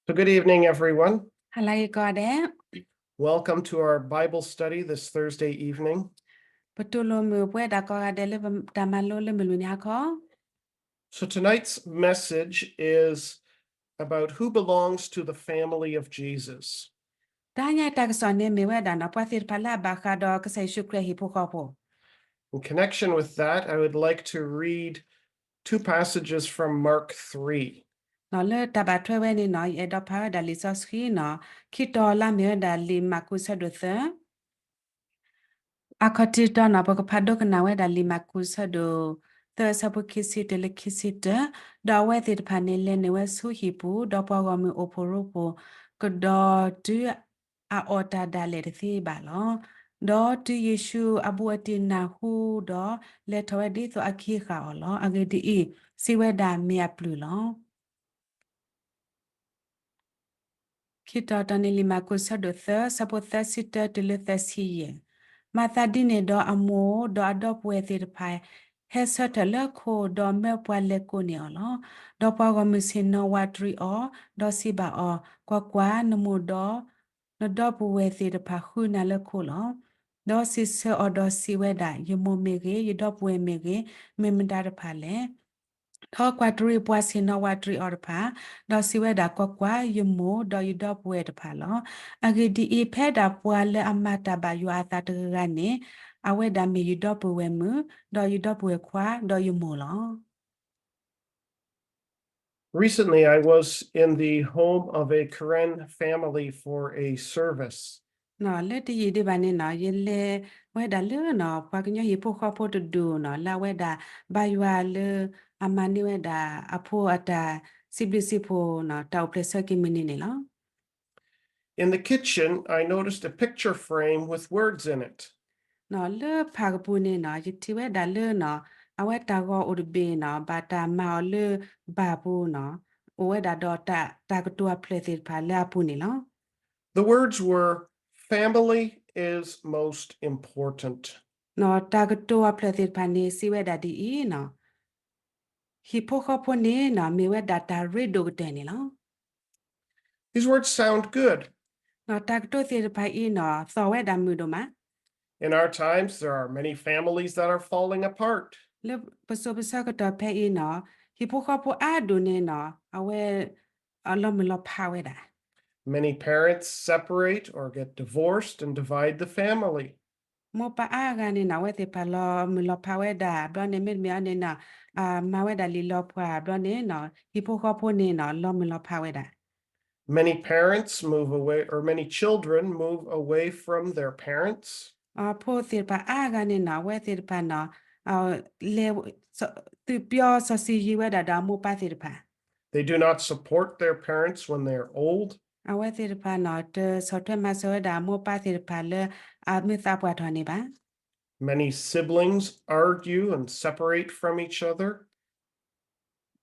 So good evening, everyone. ဟါလၢဂ့ၤကိးဂၤဒဲး. Welcome to our Bible study this Thursday evening. ပတူၢ်လိာ်မုာ်ပဝဲဒၣ်ကိးဂၤဒဲးလၢပ တၢ်မၤလိလၢမုၢ်လွံၢ်နံၤဟါခီ So tonight's message is about who belongs to the family of Jesus. တဟါညါတၢ်ကစီၣ်န့ၣ်မ့ၢ်ဝဲဒၣ်နီၤ ပှၤသ့ၣ်တဖၣ်လၢအဘၣ်ဃးဒီးကစၢ်ယ့ၣ်ၡူးခရံာ်အဟံၣ်ဖိဃီဖိ. In connection with that, I would like to read two passages from Mark three. နီၤလၢတၢ်ဘၣ်ထွဲဝဲန့ၣ်နီၤ ယအဲၣ်ဒိးဖးဝဲဒၣ်လံာ်စီဆှံနီၤ ခံတီၤလၢအမ့ၢ်ဝဲဒၣ်လံာ်မၢ်ကူးဆၢဒိၣ်သၢ အခီၣ်ထံးတီၤနီၤ ပကဖးဒိကနၣ်ဝဲဒၣ်လံာ်မၢ်ကူးဆၢဒိၣ်သၢအဆၢဖိခံဆံတၢၢ်လၢခံဆံတၢၢ်, ဒီးအဝဲသ့ၣ်တဖၣ်န့ၣ် လဲၤနုာ်ဝဲဆူဟံၣ်ပူၤ, ဒီးပှၤဂီၢ်မုၢ်အိၣ်ဖှိၣ်ရိဖှိၣ်ကဒီးတုၤအအီၣ်တၢ်ဒၣ်လဲာ်တသ့ဘၣ်လီၤ. ဒီးတုၤယ့ၣ်ၡူးအဘူးအတံၢ်နၢ်ဟူဒီး, လဲၤထီၣ်ဝဲဒ်သိးအကဟံးဃာ်အီၤလီၤ. အဂ့ၢ်ဒ်အံၤ, စံးဝဲဒၣ်မ့ၢ်အပျုၢ်လီၤ. ခံတီၤတီၤန့ၣ် လံာ်မၢ်ကူးဆၢဒိၣ်သၢ ဆၢဖိသၢဆံတၢတုၤလၢသၢဆံယဲၢ်. မၤသးဒ်န့ၣ်ဒီးအမိၢ်ဒီးအဒီပုၢ်ဝဲၢ်သ့ၣ်တဖၣ် ဟဲဆၢထၢၣ်လၢခိၣ်, ဒီးမၢပှၤလဲၤကိးန့ၢ်အီၤလီၤ. ဒီးပှၤဂီၢ်မုၢ်ဆ့ၣ်နီၤဝးတရံးအီၤ, ဒီးစံးဘၣ်အီၤ, ကွၢ်ကွၢ်, နမိၢ်ဒီးနဒီပုၢ်ဝဲၢ်သ့ၣ်တဖၣ်ဃုနၤလၢခိၣ်လီၤ. ဒီးစံးဆၢအီၤဒီးစံးဝဲဒၣ်, ယမိၢ်မ့ၢ်ဂ့ၤ, ယဒီပုၢ်ဝဲၢ်မ့ၢ်ဂ့ၤ, မ့ၢ်မတၤတဖၣ်လဲၣ်. ဒီးကွၢ်တရံးပှၤဆ့ၣ်နီၤဝးတရံးအီၤတဖၣ်, ဒီးစံးဝဲဒၣ်, ကွၢ်ကွၢ်, ယမိၢ်ဒီးယဒီပုၢ်ဝဲၢ်တဖၣ်လီၤ. အဂ့ၢ်ဒ်အံၤ, ဖဲဒၣ်ပှၤလၢအမၤတၢ်ဘၣ်ယွၤအသးတဂၤဂၤန့ၣ်, အဝဲဒၣ်မ့ၢ်ယဒီပုၢ်ဝဲၢ်မုၣ်, ဒီးယဒီပုၢ်ဝဲၢ်ခွါ, ဒီးယမိၢ်လီၤ. Recently, I was in the home of a Karen family for a service. လၢတယံာ်ဒံးဘၣ်န့ၣ်နီၤ, ယလဲၤဝဲဒၣ်လၢနီၤ, ပှၤကညီဟံၣ်ဖိဃီဖိတဒူၣ်နီၤ, လၢအဝဲဒၣ်ဘါယွၤလၢအမၤန့ၢ်ဝဲဒၣ်အဖိအတၢ်စံးဘျုးစံးဖှိၣ်နီၤ, တၢ်အိၣ်ဖျဲၣ်ဆၢက့ၤမုၢ်နံၤန့ၣ်လီၤ. In the kitchen, I noticed a picture frame with words in it. နီၤ, လၢဖၣ်ကပူၤန့ၣ်နီၤ, ယထံၣ်ဝဲဒၣ်လၢနီၤ, အဝဲတၢ်ဂီၤအိၣ်တဘ့ၣ်နီၤ, ဘၣ်တၢ်မၤအီၤလၢဘၣ်ပူၤနီၤ, အိၣ်ဝဲဒၣ်ဒီးတၢ်, တၢ်ကတိၤအဖျၢၣ်သ့ၣ်တဖၣ်လၢအပူၤန့ၣ်လီၤ. The words were, Family is most important. နီၤ, တၢ်ကတိၤအဖျၢၣ်သ့ၣ်တဖၣ်န့ၣ် စံးဝဲဒၣ်ဒ်အံၤနီၤ, ဟံၣ်ဖိဃီဖိန့ၣ်နီၤ, မ့ၢ်ဝဲဒၣ်တၢ်ရ့ဒိၣ်ကတၢၢ်န့ၣ်လီၤ. These words sound good. နီၤ, တၢ်ကတိၤသ့ၣ်တဖၣ်အံၤနီၤ, သီၣ်ဝဲဒၣ်မုာ်ဒိၣ်မး. In our times, there are many families that are falling apart. လၢပစိၤပဆၢကတီၢ်ဖဲအံၤနီၤ, ဟံၣ်ဖိဃီဖိအါဒိၣ်န့ၣ်နီၤ, အဝဲအလီၤမုၢ်လီၤဖးဝဲဒၣ်. Many parents separate or get divorced and divide the family. မိၢ်ပၢ်အါဂၤန့ၣ်နီၤ, အဝဲသ့ၣ်တဖၣ်လီၤမုၢ်လီၤဖးဝဲဒၣ်, ဘျီန့ၣ်မ့တမ့ၢ်အီၤန့ၣ်နီၤ, မၤဝဲဒၣ်လံာ်လီၤပှီၢ်, ဘျီန့ၣ်နီၤ, ဟံၣ်ဖိဃီဖိန့ၣ်နီၤ, လီၤမုၢ်လီၤဖးဝဲဒၣ်. Many parents move away, or many children move away from their parents. အဖိသ့ၣ်တဖၣ်အါဂၤန့ၣ်နီၤ, အဝဲသ့ၣ်တဖၣ်နီၤ, လဲၤ, သုးပျီစီဆှံယံၤဝဲဒၣ်ဒီးအမိၢ်ပၢ်သ့ၣ်တဖၣ်. They do not support their parents when they are old. အဝဲသ့ၣ်တဖၣ်နီၤ, တဆီၣ်ထွဲမၤစၢၤဝဲဒၣ်အမိၢ်ပၢ်သ့ၣ်တဖၣ်လၢအမ့ၢ်သးပှၢ်ထီၣ်န့ၣ်ဘၣ်. Many siblings argue and separate from each other.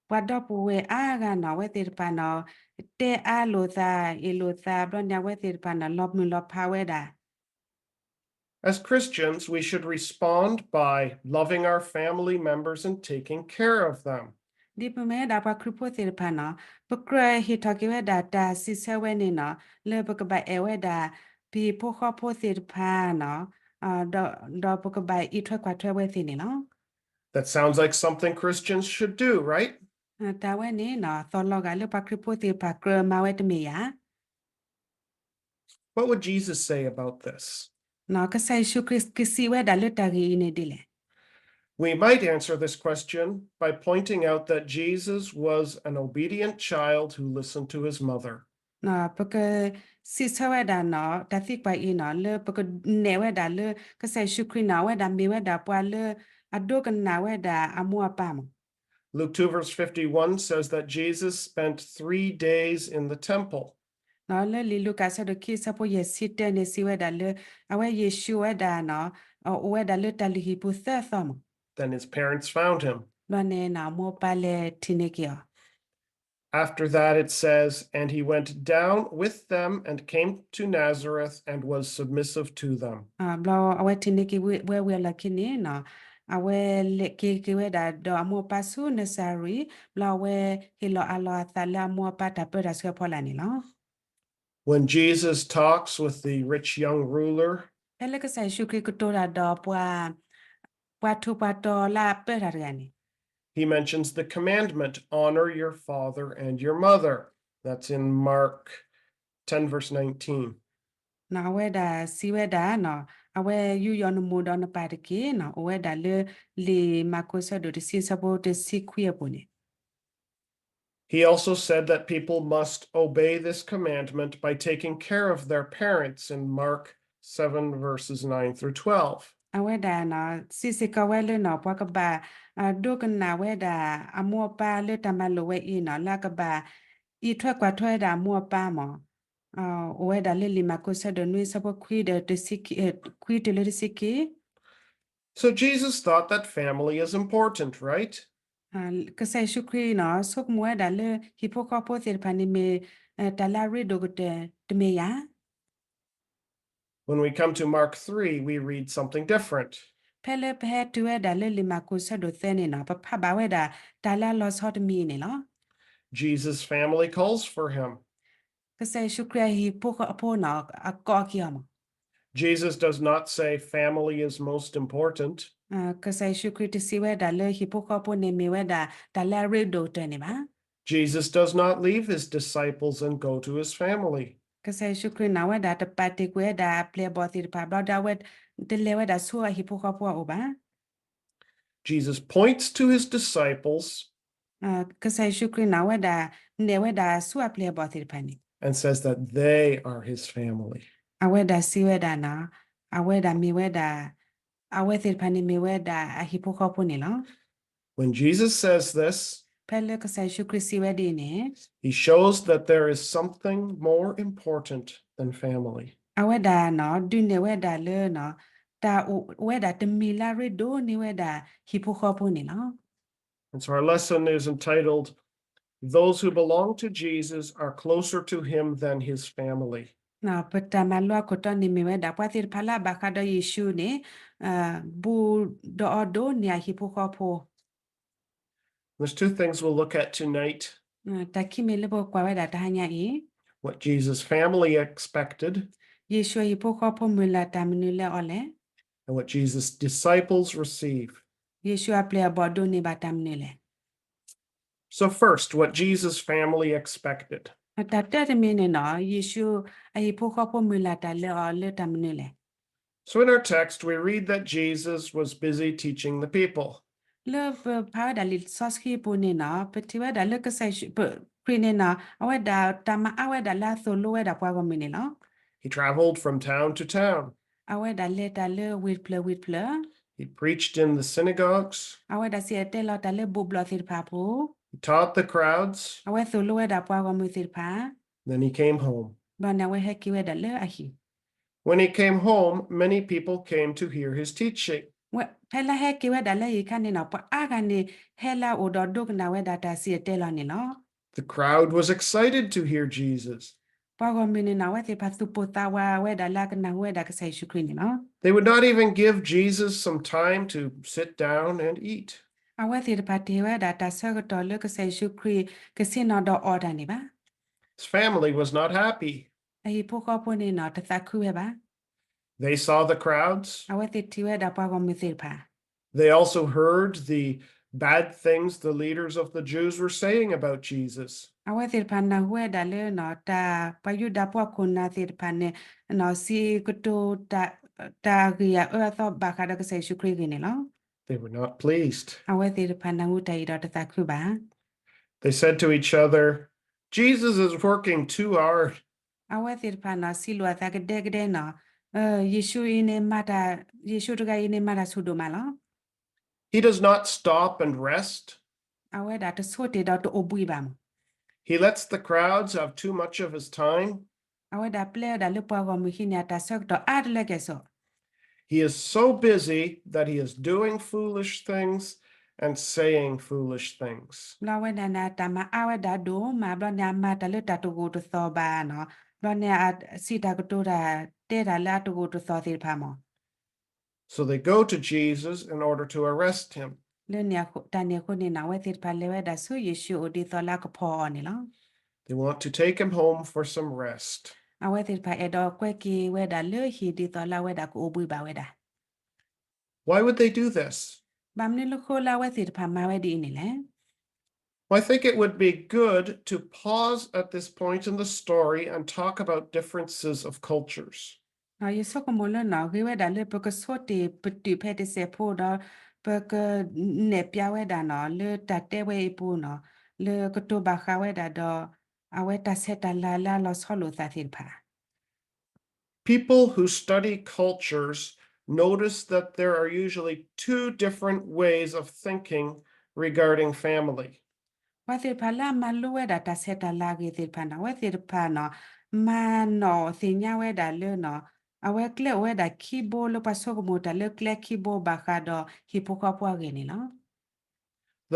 ပှၤဒီပုၢ်ဝဲၢ်အါဂၤနီၤ, အဝဲသ့ၣ်တဖၣ်နီၤ, တဲအါလိာ်သး, အ့ၣ်လိာ်သး, ဘျီန့ၣ် အဝဲသ့ၣ်တဖၣ်နီၤ, လီၤမုၢ်လီၤဖးဝဲဒၣ်. As Christians, we should respond by loving our family members and taking care of them. ဒ်ပမ့ၢ်ဝဲဒၣ်ပှၤခရံာ်ဖိသ့ၣ်တဖၣ်နီၤ, ပကြၢးဟ့ၣ်ထီၣ်က့ၤဝဲဒၣ်တၢ်စံးဆၢဝဲန့ၣ်နီၤ, လၢပကဘၣ်အဲၣ်ဝဲဒၣ် ပဟံၣ်ဖိဃီဖိသ့ၣ်တဖၣ်နီၤ, ဒီး, ဒီးပကဘၣ်အံးထွဲကွၢ်ထွဲဝဲသ့ၣ်န့ၣ်လီၤ. That sounds like something Christians should do, right? တၢ်ဝဲန့ၣ်နီၤ, သီၣ်လီၤဂာ်လၢပှၤခရံာ်ဖိသ့ၣ်တဖၣ်ကြၢးမၤဝဲတမ့ၢ်ဧါ. What would Jesus say about this? ကစၢ်ယ့ၣ်ၡူးခရံာ်ကစံးဝဲဒၣ်လၢတၢ်ဂ့ၢ်အံၤန့ၣ်ဒ်လဲၣ်. We might answer this question by pointing out that Jesus was an obedient child who listened to his mother. ပကစံးဆၢဝဲဒၣ်နီၤ, တၢ်သံကွၢ်အံၤနီၤ, လၢပကနဲၣ်ဝဲဒၣ်လၢ ကစၢ်ယ့ၣ်ၡူးခရံာ်နီၤ, အဝဲဒၣ်မ့ၢ်ဝဲဒၣ်ပှၤလၢအဒိကနၣ်ဝဲဒၣ်အမိၢ်အပၢ်မး. Luke two verse fifty-one says that Jesus spent three days in the temple. လၢလံာ်လူၤကၣ်ဆၢဒိၣ်ခံဆၢဖိယဲၢ်ဆံတၢန့ၣ်စံးဝဲဒၣ်လၢ အဝဲယ့ၣ်ၡူးဝဲဒၣ်နီၤ, အိၣ်ဝဲဒၣ်လၢတၢ်လုၢ်ဟံၣ်ပူၤသၢသီမး. Then his parents found him. ဘျီန့ၣ်နီၤ မိၢ်ပၢ်လဲၤထံၣ်န့ၢ်က့ၤအီၤ. After that it says, and he went down with them and came to Nazareth and was submissive to them. ဘျီအဝဲထံၣ်န့ၢ်က့ၤဝဲဝံၤအလီၢ်ခံန့ၣ်နီၤ, အဝဲလဲၤက့ၤက့ၤဝဲဒၣ်ဒီးအမိၢ်အပၢ်ဆူနစၤရ့း, ဘျီအဝဲဟ့ၣ်လီၤအးလီၤအသးလၢအမိၢ်အပၢ်တၢ်ပၢတၢ်ဆှၢအဖီလာ်န့ၣ်လီၤ. When Jesus talks with the rich young ruler, ဖဲလၢကစၢ်ယ့ၣ်ၡူးခရံာ်ကတိၤတၢ်ဒီးပှၤ, ပှၤထူးပှၤတီၤလၢအပၢတၢ်တဂၤန့ၣ်, he mentions the commandment, Honor your father and your mother. That's in Mark ten, verse nineteen. အဝဲဒၣ်စံးဝဲဒၣ်, အဝဲယူးယီၣ်နမိၢ်ဒီးနပၢ်တက့ၢ်, အိၣ်ဝဲဒၣ်လၢလံာ်မၢ်ကူးဆၢဒိၣ်တဆံ ဆၢဖိတဆံခွံအပူၤန့ၣ်. He also said that people must obey this commandment by taking care of their parents in Mark seven, verses nine through twelve. အဝဲဒၣ်စံးစ့ၢ်ကီးဝဲလၢ ပှၤကဘၣ်ဒိကနၣ်ဝဲဒၣ် အမိၢ်အပၢ်လၢတၢ်မၤလိာ်ဝဲအံၤန့ၣ် လၢအကဘၣ်အံးထွဲကွၢ်ထွဲဝဲဒၣ်အမိၢ်အပၢ်မး, အိၣ်ဝဲဒၣ်လၢလံာ်မၢ်ကူးဆၢဒိၣ်နွံ ဆၢဖိခွံဒီးတဆံ, ခွံတုၤလၢတဆံခံ. So Jesus thought that family is important, right? ကစၢ်ယ့ၣ်ၡူးခရံာ်န့ၣ် ဆိကမိၣ်ဝဲဒၣ်လၢဟံၣ်ဖိဃီဖိသ့ၣ်တဖၣ်န့ၣ်မ့ၢ်တၢ်လၢအရ့ဒိၣ်ကတၢၢ် တမ့ၢ်ဧါ. When we come to Mark three, we read something different. ဖဲလၢပဟဲတုၤဝဲဒၣ်လၢလံာ်မၢ်ကူးဆၢဒိၣ်သၢန့ၣ်န့ၣ် ပဖးဘၣ်ဝဲဒၣ်တၢ်လၢအလီၤဆီတမံၤန့ၣ်လီၤ. Jesus' family calls for him. ကစၢ်ယ့ၣ်ၡူးခရံာ်အဟံၣ်ဖိဃီဖိန့ၣ် အကိးက့ၤအီၤမး. Jesus does not say family is most important. ကစၢ်ယ့ၣ်ၡူးခရံာ်တစံးဝဲဒၣ်လၢဟံၣ်ဖိဃီဖိန့ၣ်မ့ၢ်ဝဲဒၣ်တၢ်လၢအရ့ဒိၣ်ကတၢၢ်န့ၣ်ဘၣ်. Jesus does not leave his disciples and go to his family. ကစၢ်ယ့ၣ်ၡူးခရံာ်န့ၣ် အဝဲဒၣ်တပာ်တ့ၢ်ကွံာ်ဝဲဒၣ်အပျဲၢ်အဘီၣ်သ့ၣ်တဖၣ် ဘျီဒီးအဝဲတလဲၤဝဲဒၣ်ဆူအဟံၣ်ဖိဃီဖိအအိၣ်ဘၣ်. Jesus points to his disciples ကစၢ်ယ့ၣ်ၡူးခရံာ်န့ၣ် အဝဲဒၣ်နဲၣ်ဝဲဒၣ်ဆူအပျဲၢ်အဘီၣ်သ့ၣ်တဖၣ်န့ၣ် and says that they are his family. အဝဲဒၣ်စံးဝဲဒၣ်န့ၣ် အဝဲဒၣ်မ့ၢ်ဝဲဒၣ် အဝဲသ့ၣ်တဖၣ်န့ၣ်မ့ၢ်ဝဲဒၣ်အဟံၣ်ဖိဃီဖိန့ၣ်လီၤ. When Jesus says this, ဖဲလၢကစၢ်ယ့ၣ်ၡူးခရံာ်စံးဝဲဒ်အံၤန့ၣ် he shows that there is something more important than family. အဝဲဒၣ်န့ၣ် ဒုးနဲၣ်ဝဲဒၣ်လၢ တၢ်အိၣ်ဝဲဒၣ်တမံၤလၢအရ့ဒိၣ်န့ၢ်ဝဲဒၣ်ဟံၣ်ဖိဃီဖိန့ၣ်လီၤ. And so our lesson is entitled, Those who belong to Jesus are closer to him than his family. ပတၢ်မၤလိအခိၣ်တီန့ၣ်မ့ၢ်ဝဲဒၣ် ပှၤသ့ၣ်တဖၣ်လၢအဘၣ်ဃးဒီးယ့ၣ်ၡူးန့ၣ် ဘူးဒီးအီၤဒိၣ်န့ၢ်အဟံၣ်ဖိဃီဖိ There's two things we'll look at tonight. တၢ်ခံမံၤလၢပကကွၢ်ဝဲဒၣ်တဟါညါအံၤ What Jesus' family expected ယ့ၣ်ၡူးအဟံၣ်ဖိဃီဖိမုၢ်လၢ်တၢ်မနုၤလၢအီၤလဲၣ်. And what Jesus' disciples receive. ယ့ၣ်ၡူးအပျဲၢ်အဘီၣ်ဒိးန့ၢ်ဘၣ်တၢ်မနုၤလဲၣ်. So first, what Jesus' family expected. တၢ်တၢတမံၤန့ၣ်န့ၣ် ယ့ၣ်ၡူးအဟံၣ်ဖိဃီဖိမုၢ်လၢ်တၢ်လၢအီၤလၢတၢ်မနုၤလဲၣ်. So in our text, we read that Jesus was busy teaching the people. လၢပဖးဝဲဒၣ်လံာ်စီဆှံပူၤန့ၣ်န့ၣ် ပထံၣ်ဝဲဒၣ်လၢကစၢ်ယ့ၣ်ၡူးခရံာ်န့ၣ်န့ၣ် အဝဲဒၣ်တၢ်မၤအါဝဲဒၣ်လၢအသိၣ်လိဝဲဒၣ်ပှၤဂီၢ်မုၢ်န့ၣ်လီၤ. He traveled from town to town. အဝဲဒၣ်လဲၤတၢ်လၢဝ့ၢ်တဖျၢၣ်ဝ့ၢ်တဖျၢၣ် He preached in the synagogues. အဝဲဒၣ်စံၣ်တဲၤတဲလီၤတၢ်လၢဘူၣ်ဘျီၣ်သ့ၣ်တဖၣ်အပူၤ He taught the crowds. အဝဲသိၣ်လိဝဲဒၣ်ပှၤဂီၢ်မုၢ်သ့ၣ်တဖၣ် Then he came home. ဘျီန့ၣ်အဝဲဟဲက့ၤဝဲဒၣ်လၢအဟံၣ် When he came home, many people came to hear his teaching. ဖဲလၢဟဲက့ၤဝဲဒၣ်လၢအဟံၣ်အခါန့ၣ်န့ၣ် ပှၤအါဂၤန့ၣ် ဟဲလၢအအိၣ်ဒီးဒိကနၣ်ဝဲဒၣ်တၢ်စံၣ်တဲၤတဲလီၤန့ၣ်လီၤ. The crowd was excited to hear Jesus. ပှၤဂီၢ်မုၢ်န့ၣ်န့ၣ် အဝဲသ့ၣ်တဖၣ်သူၣ်ပိၢ်သးဝးဝဲဒၣ်လၢအကနၢ်ဟူဝဲဒၣ်ကစၢ်ယ့ၣ်ၡူးခရံာ်န့ၣ်လီၤ. They would not even give Jesus some time to sit down and eat. အဝဲသ့ၣ်တဖၣ်တဟ့ၣ်ဝဲဒၣ်တၢ်ဆၢကတီၢ်လၢကစၢ်ယ့ၣ်ၡူးခရံာ် ကဆ့ၣ်နီၤဒီးအီၣ်တၢ်န့ၣ်ဘၣ်. His family was not happy. အဟံၣ်ဖိဃီဖိန့ၣ်န့ၣ် တသးခုဝဲဘၣ်. They saw the crowds. အဝဲသ့ၣ်ထံၣ်ဝဲဒၣ်ပှၤဂီၢ်မုၢ်သ့ၣ်တဖၣ် They also heard the bad things the leaders of the Jews were saying about Jesus. အဝဲသ့ၣ်တဖၣ်နၢ်ဟူဝဲဒၣ်လၢ တၢ်ပှၤယူဒၤဖိအခိၣ်နၢ်သ့ၣ်တဖၣ်န့ၣ် စံးကတိၤ တၢ်ဂ့ၢ်အအၢအသီဘၣ်ဃးဒီးကစၢ်ယ့ၣ်ၡူးခရံာ်အဂ့ၢ်န့ၣ်လီၤ. They were not pleased. အဝဲသ့ၣ်တဖၣ်နၢ်ဟူတၢ်အံၤဒီးတသးခုဘၣ်. They said to each other, Jesus is working too hard. အဝဲသ့ၣ်တဖၣ်န့ၣ် စံးလိာ်အသးကဒဲကဒဲန့ၣ်, ယ့ၣ်ၡူးအံၤန့ၣ် ယ့ၣ်ၡူးတဂၤအံၤန့ၣ် မၤတၢ်ဆူၣ်ဒိၣ်မးလီၤ. He does not stop and rest. အဝဲဒၣ်တဆိတ့ၢ်ဒီးတအိၣ်ဘှံးဘၣ်မး. He lets the crowds have too much of his time. အဝဲဒၣ်ပျဲဝဲဒၣ်လၢပှၤဂီၢ်မုၢ်ဟံးန့ၢ်အတၢ်ဆၢကတီၢ်အါတလၢကဲၣ်ဆိး He is so busy that he is doing foolish things and saying foolish things. ဘျီဝဲဒၣ်န့ၣ် တၢ်မၤအါဝဲဒၣ်ဒိၣ်မး, ဘျီန့ၣ် အမၤတၢ်လၢတၢ်တဂိာ်တသီၣ်ဘၣ်န့ၣ်, ဘျီန့ၣ် အစံးတၢ်ကတိၤတၢ် တဲတၢ်လၢအတဂိာ်တသီၣ်သ့ၣ်တဖၣ်မး. So they go to Jesus in order to arrest him. လၢန့ၣ်အဃိ- တၢ်န့ၣ်အဃိန့ၣ်နီၤ အဝဲသ့ၣ်တဖၣ်လဲၤဝဲဒၣ်ဆူယ့ၣ်ၡူးအအိၣ်ဒ်သိးလၢအကဖီၣ်အီၤန့ၣ်လီၤ. They want to take him home for some rest. အဝဲသ့ၣ်တဖၣ်အဲၣ်ဒိးကွဲက့ၤဝဲဒၣ်လၢဟံၣ်ဒ်သိးလၢအဝဲဒၣ်ကအိၣ်ဘှံးဘၣ်ဝဲဒၣ် Why would they do this? ဘၣ်မနုၤလၢဃိလၢအဝဲသ့ၣ်တဖၣ်မၤဝဲဒ်အံၤန့ၣ်လဲၣ်. Well, I think it would be good to pause at this point in the story and talk about differences of cultures. ယဆိကမိၣ်လၢနီၤ ဂ့ၤဝဲဒၣ်လၢပကဆိတ့ၢ်ပတုာ်ဖဲတစဲးဖိဒီး ပကနဲၣ်ပၠးဝဲဒၣ်နီၤ လၢတၢ်တဲဝဲအံၤပူၤနီၤ လၢကတိၤဘၣ်ဃးဝဲဒၣ်ဒီး အဝဲတၢ်ဆဲးတၢ်လၤလၢအလီၤဆီလိာ်သးသ့ၣ်တဖၣ် People who study cultures notice that there are usually two different ways of thinking regarding family. ပှၤသ့ၣ်တဖၣ်လၢအမၤလိဝဲဒၣ်တၢ်ဆဲးတၢ်လၤအဂ့ၢ်သ့ၣ်တဖၣ်န့ၣ် အဝဲသ့ၣ်တဖၣ်နီၤ မၤနီၣ်သ့ၣ်ညါဝဲဒၣ်လၢနီၤ အဝဲကျဲအိၣ်ဝဲဒၣ်ခံဘိလၢပှၤဆိကမိၣ်တၢ်လၢကျဲခံဘိဘၣ်ဃးဒီးဟံၣ်ဖိဃီဖိအဂ့ၢ်န့ၣ်လီၤ.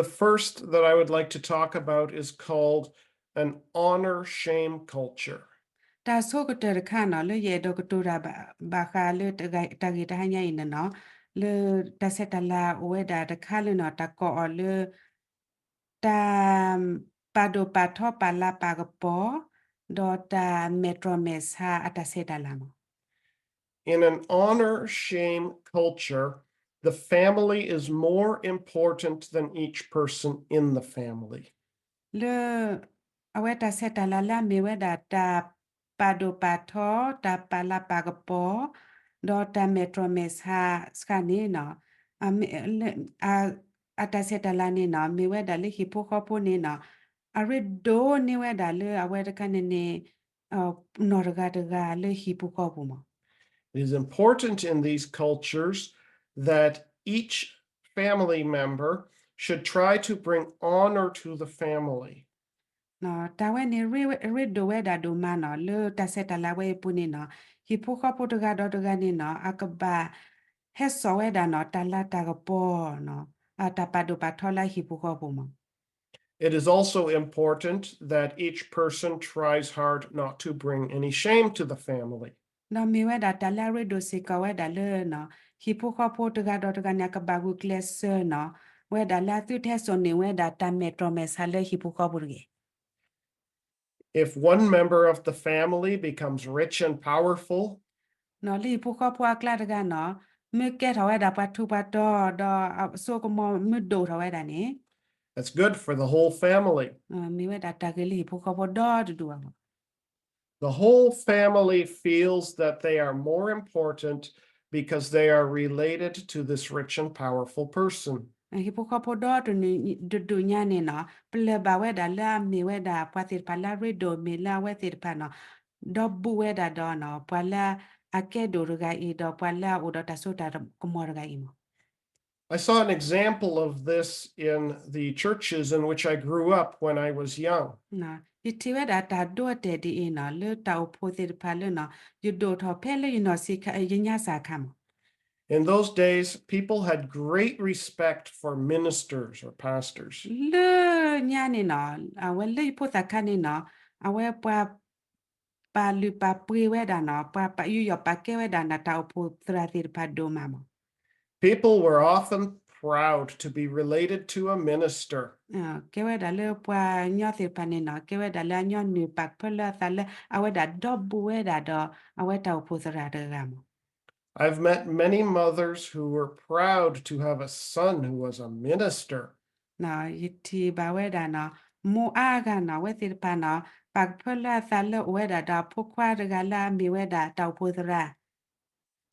The first that I would like to talk about is called an honor shame culture. တၢ်ဆိကတၢၢ်တခါနီၤ လၢယအဲၣ်ဒိးကတိၤတၢ်ဘၣ်- ဘၣ်ဃးလၢတၢ်ဂ့ၢ်တဟါညါအံၤန့ၣ်နီၤ လၢတၢ်ဆဲးတၢ်လၤအိၣ်ဝဲဒၣ်တခါလၢနီၤ တၢ်ကိးအီၤလၢ တၢ်ပာ်ဒိၣ်ပာ်ထီပာ်လၤပာ်ကပီၤ ဒီးတၢ်မဲာ်တြီၢ်မဲာ်ဆါအတၢ်ဆဲးတၢ်လၤမး In an honor shame culture, the family is more important than each person in the family. လၢ အဝဲတၢ်ဆဲးတၢ်လၤလၢအမ့ၢ်ဝဲဒၣ် တၢ်ပာ်ဒိၣ်ပာ်ထီ တၢ်ပာ်လၤပာ်ကပီၤ ဒီးတၢ်မဲာ်တြီၢ်မဲာ်ဆါစခါန့ၣ်နီၤ အ အတၢ်ဆဲးတၢ်လၤန့ၣ်နီၤ မ့ၢ်ဝဲဒၣ်လၢဟံၣ်ဖိဃီဖိန့ၣ်နီၤ အရ့ဒိၣ်န့ၢ်ဝဲဒၣ်လၢအဝဲတခါန့ၣ်န့ၣ် နီၢ်တဂၤတဂၤလၢဟံၣ်ပူၤဃီပူၤမး It is important in these cultures that each family member should try to bring honor to the family. တၢ်ဝဲန့ၣ် ရ့ဒိၣ်ဝဲဒၣ်ဒိၣ်မးနီၤ လၢတၢ်ဆဲးတၢ်လၤဝဲအံၤပူၤန့ၣ်နီၤ ဟံၣ်ဖိဃီဖိတဂၤဒီးတဂၤန့ၣ်နီၤ အကဘၣ်ဟဲစိာ်ဝဲဒၣ်နီၤ တၢ်လၤတၢ်ကပီၤ တၢ်ပာ်ဒိၣ်ပာ်ထီလၢအဟံၣ်ပူၤဃီပူၤမး It is also important that each person tries hard not to bring any shame to the family. ဒီးမ့ၢ်ဝဲဒၣ်တၢ်လၢအရ့ဒိၣ်စ့ၢ်ကီးဝဲဒၣ်လၢ ဟံၣ်ဖိဃီဖိတဂၤဒီးတဂၤန့ၣ် အကဘၣ်ဂုာ်ကျဲးစၢးနီၤ ဝဲဒၣ်လၢအသုတဟဲစိာ်န့ၢ်ဝဲဒၣ်တၢ်မဲာ်တြီၢ်မဲာ်ဆါလၢဟံၣ်ဖိဃီပူၤတဂ့ၤ If one member of the family becomes rich and powerful, လၢဟံၣ်ဖိဃီဖိအကျါတဂၤနီၤ မ့ၢ်ကဲထီၣ်ဝဲဒၣ်ပှၤထူးပှၤတီၤ ဒီးစိကမီၤမ့ၢ်ဒိၣ်ထီၣ်ဝဲဒၣ်န့ၣ် that's good for the whole family. မ့ၢ်ဝဲဒၣ်တၢ်ဂ့ၤလၢဟံၣ်ဖိဃီဖိဒီတဒူၣ်ဘၣ်မး The whole family feels that they are more important because they are related to this rich and powerful person. ဟံၣ်ဖိဃီဖိဒီတဒူၣ်ညါန့ၣ်နီၤ ပလၢၢ်ဘၣ်ဝဲဒၣ်လၢအမ့ၢ်ဝဲဒၣ်ပှၤသ့ၣ်တဖၣ်လၢအရ့ဒိၣ်မ့ၢ်လၢအဝဲသ့ၣ်တဖၣ်နီၤ ဒီဘူးဝဲဒၣ်ဒီးနီၤ ပှၤလၢအကဲဒိၣ်တဂၤအံၤ ဒီးပှၤလၢအအိၣ်ဒီးတၢ်စိတၢ်ကမီၤတဂၤအံၤမး I saw an example of this in the churches in which I grew up when I was young. ယထံၣ်ဝဲဒၣ်တၢ်ဒိအတဲာ်ဒ်အံၤနီၤ လၢတၢ်အိၣ်ဖှိၣ်သ့ၣ်တဖၣ်လၢနီၤ ယဒိၣ်ထီၣ်ဖဲလၢယနီၢ်ဆံးခါ ယညါစၢ်ခါမး In those days, people had great respect for ministers or pastors. လၢညါန့ၣ်နီၤ အဝဲလၢယဖိသၣ်ခါန့ၣ်နီၤ အဝဲပှၤ ပာ်လုၢ်ပာ်ပှ့ၤဝဲဒၣ်နီၤ ပှၤယူးယီၣ်ပာ်ကဲဝဲဒၣ်နီၤ တၢ်အိၣ်ဖှိၣ်သရၣ်သ့ၣ်တဖၣ်ဒိၣ်မးမး People were often proud to be related to a minister. ကဲဝဲဒၣ်လၢပှၤကညီသ့ၣ်တဖၣ်န့ၣ်နီၤ ကဲဝဲဒၣ်လၢအညီနုၢ်ပာ်ကဖၢလၢအသးလၢ အဝဲဒၣ်ဒီဘူးဝဲဒၣ်ဒီး အဝဲတၢ်အိၣ်ဖှိၣ်သရၣ်တဂၤမး I've met many mothers who were proud to have a son who was a minister. ယထံၣ်ဘၣ်ဝဲဒၣ်နီၤ မိၢ်အါဂၤနီၤ အဝဲသ့ၣ်တဖၣ်နီၤ ပာ်ကဖၢလၢအသးလၢအိၣ်ဝဲဒၣ်ဒီးအဖိခွါတဂၤလၢအမ့ၢ်ဝဲဒၣ်တၢ်အိၣ်ဖှိၣ်သရၣ်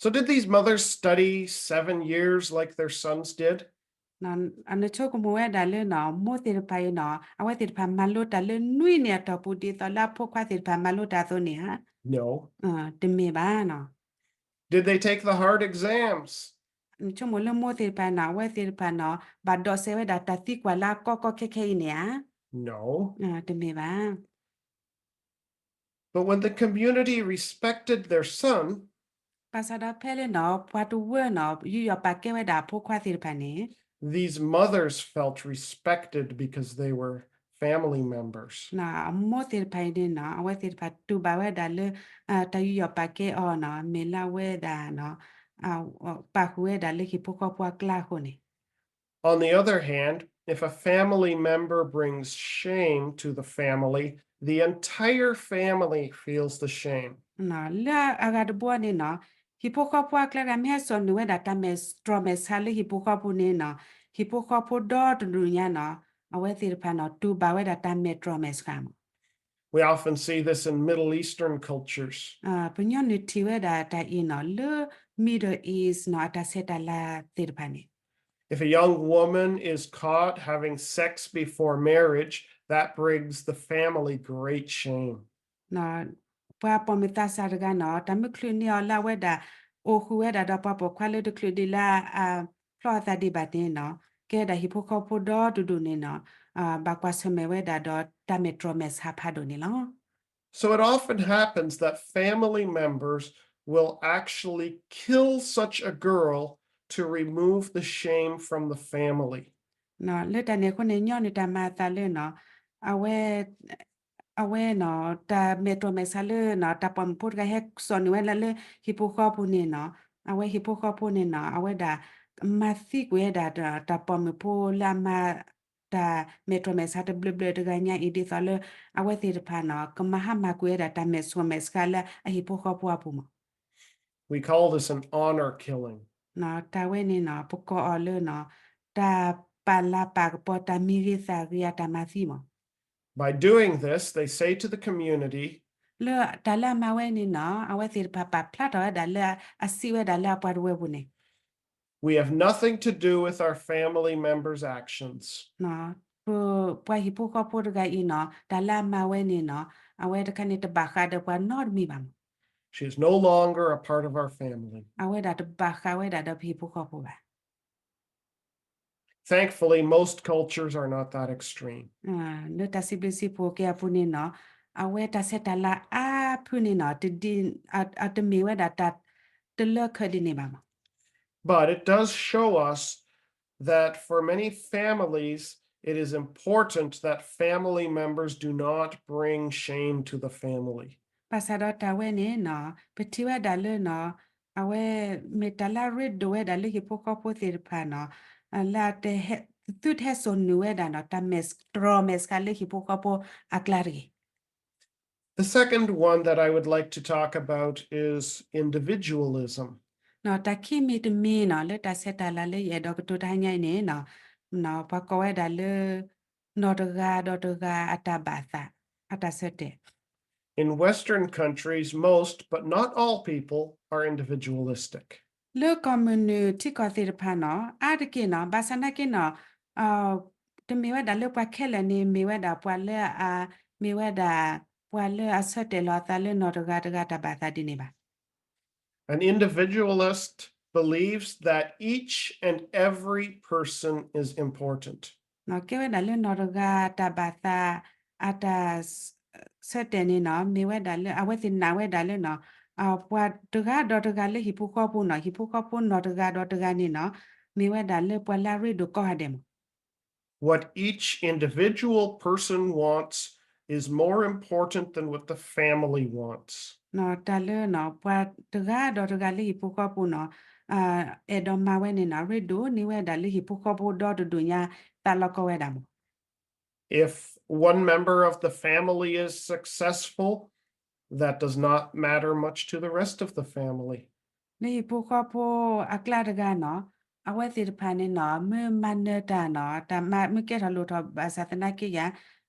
So did these mothers study seven years like their sons did? နဆိကမိၣ်ဝဲဒၣ်လၢနီၤ မိၢ်သ့ၣ်တဖၣ်အံၤနီၤ အဝဲသ့ၣ်တဖၣ်မၤလိတၢ်လၢနွံနံၣ်အတီၢ်ပူၤ ဒ်သိးလၢအဖိခွါသ့ၣ်တဖၣ်မၤလိတၢ်အသိးန့ၣ်ဧါ No. တမ့ၢ်ဘၣ်နီၤ Did they take the hard exams? နဆိကမိၣ်လၢမိၢ်သ့ၣ်တဖၣ်နီၤ အဝဲသ့ၣ်တဖၣ်နီၤ ဘၣ်ဒိးစဲးဝဲဒၣ်တၢ်သံကွၢ်လၢအကီကီခဲခဲအံၤန့ၣ်ဧါ No. တမ့ၢ်ဘၣ် But when the community respected their son, ဘၣ်ဆၣ်ဒီးဖဲလၢနီၤ ပှၤတဝၢနီၤ ယူးယီၣ်ပာ်ကဲဝဲဒၣ်အဖိခွါသ့ၣ်တဖၣ်န့ၣ် these mothers felt respected because they were family members. အမိၢ်သ့ၣ်တဖၣ်အံၤန့ၣ်နီၤ အဝဲသ့ၣ်တဖၣ်တူၢ်ဘၣ်ဝဲဒၣ်လၢ တၢ်ယူးယီၣ်ပာ်ကဲအီၤနီၤ မ့ၢ်လၢအဝဲဒၣ်နီၤ ပာ်ဃုာ်ဝဲဒၣ်လၢဟံၣ်ဖိဃီဖိအကျါအဃိန့ၣ် On the other hand, if a family member brings shame to the family, the entire family feels the shame. လၢအဂၤတဘိန့ၣ်နီၤ ဟံၣ်ဖိဃီဖိအကျါတဂၤ မ့ၢ်ဟဲစိာ်နုာ်ဝဲဒၣ်တၢ်မဲာ်တြီၢ်မဲာ်ဆါလၢဟံၣ်ဖိဃီဖိန့ၣ်နီၤ ဟံၣ်ဖိဃီဖိဒီတဒူၣ်ညါနီၤ အဝဲသ့ၣ်တဖၣ်နီၤ တူၢ်ဘၣ်ဝဲဒၣ်တၢ်မဲာ်တြီၢ်မဲာ်ဆါမး We often see this in Middle Eastern cultures. ပညီနုၢ်ထံၣ်ဝဲဒၣ်တၢ်အံၤနီၤ လၢ Middle East နီၤ အတၢ်ဆဲးတၢ်လၤသ့ၣ်တဖၣ်န့ၣ် If a young woman is caught having sex before marriage, that brings the family great shame. ပှၤပိာ်မုၣ်သးစၢ်တဂၤနီၤ တၢ်မုၢ်ချုးန့ၢ်အီၤလၢအဝဲဒၣ် အိၣ်ဃုာ်ဝဲဒၣ်ဒီးပှၤပိာ်ခွါလၢတချုးဒံးလၢအဖျီအသးဒံးဘၣ်န့ၣ်နီၤ ကဲဒၣ်ဟံၣ်ဖိဃီဖိဒီတဒူၣ်န့ၣ်နီၤ ဘၣ်ကွၢ်ဆၢၣ်မဲာ်ဝဲဒၣ်ဒီးတၢ်မဲာ်တြီၢ်မဲာ်ဆါဖးဒိၣ်န့ၣ်လီၤ. So it often happens that family members will actually kill such a girl to remove the shame from the family. လၢတၢ်န့ၣ်အဃိန့ၣ် ညီနုၢ်တၢ်မၤအသးလၢနီၤ အဝဲ အဝဲနီၤ တၢ်မဲာ်တြီၢ်မဲာ်ဆါလၢနီၤ တၢ်ပိာ်မုၣ်ဖိတဂၤဟဲစိာ်နုာ်ဝဲလၢဟံၣ်ဖိဃီဖိန့ၣ်နီၤ အဝဲဟံၣ်ဖိဃီဖိန့ၣ်နီၤ အဝဲဒၣ် မၤသံကွံာ်ဝဲဒၣ် တၢ်ပိာ်မုၣ်ဖိလၢအမၤ တၢ်မဲာ်တြီၢ်မဲာ်ဆါတဘျုးဘျုးတဂၤညါအံၤ ဒ်သိးလၢ အဝဲသ့ၣ်တဖၣ်နီၤ ကမၤဟါမၢ်ကွံာ်ဝဲဒၣ်တၢ်မဲာ်တြီၢ်မဲာ်ဆါလၢအဟံၣ်ဖိဃီဖိအပူၤမး We call this an honor killing. တၢ်ဝဲန့ၣ်နီၤ ပကိးအီၤလၢနီၤ တၢ်ပာ်လၤပာ်ကပီၤတၢ်မံၤဂ့ၤသးဂ့ၤအတၢ်မၤသံမး By doing this, they say to the community, လၢတၢ်လၢအမၤဝဲန့ၣ်နီၤ အဝဲသ့ၣ်တဖၣ်ပာ်ဖျါထီၣ်ဝဲဒၣ်လၢအစံးဝဲဒၣ်လၢအပှၤတဝၢပူၤန့ၣ် We have nothing to do with our family members' actions. ပှၤဟံၣ်ဖိဃီဖိတဂၤအံၤနီၤ တၢ်လၢအမၤဝဲန့ၣ်နီၤ အဝဲတခါန့ၣ်တဘၣ်ဃးဒီးပှၤနီတမံၤဘၣ်မး She is no longer a part of our family. အဝဲဒၣ်တဘၣ်ဃးဝဲဒၣ်ဒီးပဟံၣ်ဖိဃီဖိဘၣ် Thankfully, most cultures are not that extreme. လၢတၢ်စံးဘျုးစံးဖှိၣ်က့ၤအပူၤန့ၣ်နီၤ အဝဲတၢ်ဆဲးတၢ်လၤအါဖုန့ၣ်နီၤ တဒ် အတမ့ၢ်ဝဲဒၣ်တၢ်တလၢခဲဒ်န့ၣ်ဘၣ်မး But it does show us that for many families, it is important that family members do not bring shame to the family. ဘၣ်ဆၣ်ဒီးတၢ်ဝဲန့ၣ်နီၤ ပထံၣ်ဝဲဒၣ်လၢနီၤ အဝဲမ့ၢ်တၢ်လၢအရ့ဒိၣ်ဝဲဒၣ်လၢဟံၣ်ဖိဃီဖိသ့ၣ်တဖၣ်နီၤ လၢ သုတဟဲစိာ်နုာ်ဝဲဒၣ်နီၤ တၢ်မဲာ်တြီၢ်မဲာ်ဆါလၢဟံၣ်ဖိဃီဖိအကျါတဂ့ၤ The second one that I would like to talk about is individualism. တၢ်ခံမံၤတမံၤနီၤ လၢတၢ်ဆဲးတၢ်လၤလၢယအဲၣ်ဒိးကတိၤတဟါညါအံၤန့ၣ်နီၤ ပှၤကိးဝဲဒၣ်လၢ နီၢ်တဂၤဒီးတဂၤအတၢ်ဘၣ်သး အတၢ်ဆၢတဲာ် In Western countries, most, but not all people, are individualistic. လၢကီၢ်မုၢ်နုာ်ထံကီၢ်သ့ၣ်တဖၣ်နီၤ အါတက့ၢ်နီၤ ဘၣ်ဆၣ်နာ်က့နီၤ တမ့ၢ်ဝဲဒၣ်လၢပှၤခဲလၢာ်န့ၣ် မ့ၢ်ဝဲဒၣ်ပှၤလၢအ မ့ၢ်ဝဲဒၣ် ပှၤလၢအဆၢတဲာ်လီၤအသးလၢနီၢ်တဂၤတဂၤတၢ်ဘၣ်သးဒ်န့ၣ်ဘၣ် An individualist believes that each and every person is important. ကဲဝဲဒၣ်လၢနီၢ်တဂၤတၢ်ဘၣ်သး အတၢ်ဆၢတဲာ်န့ၣ်နီၤ မ့ၢ်ဝဲဒၣ်လၢ အဝဲသ့ၣ်နာ်ဝဲဒၣ်လၢနီၤ ပှၤတဂၤဒီးတဂၤလၢဟံၣ်ဖိဃီဖိနီၤ ဟံၣ်ဖိဃီဖိနီၢ်တဂၤဒီးတဂၤန့ၣ်နီၤ မ့ၢ်ဝဲဒၣ်လၢပှၤလၢအရ့ဒိၣ်ကိးဂၤဒဲးမး What each individual person wants is more important than what the family wants. တၢ်လၢနီၤ ပှၤတဂၤဒီးတဂၤလၢဟံၣ်ဖိဃီဖိနီၤ အဲၣ်ဒိးမၤဝဲန့ၣ်နီၤ ရ့ဒိၣ်န့ၢ်ဝဲဒၣ်လၢဟံၣ်ဖိဃီဖိဒီတဒူၣ်ညါသးလီၤကီဝဲဒၣ်မး If one member of the family is successful, that does not matter much to the rest of the family. လၢဟံၣ်ဖိဃီဖိအကျါတဂၤနီၤ အဝဲသ့ၣ်တဖၣ်န့ၣ်နီၤ မ့ၢ်မၤနၢၤတၢ်နီၤ တၢ်မၤမ့ၢ်ကဲထီၣ်လိၣ်ထီၣ်ဘၣ်ဆၣ်သနာ်က့ယၤ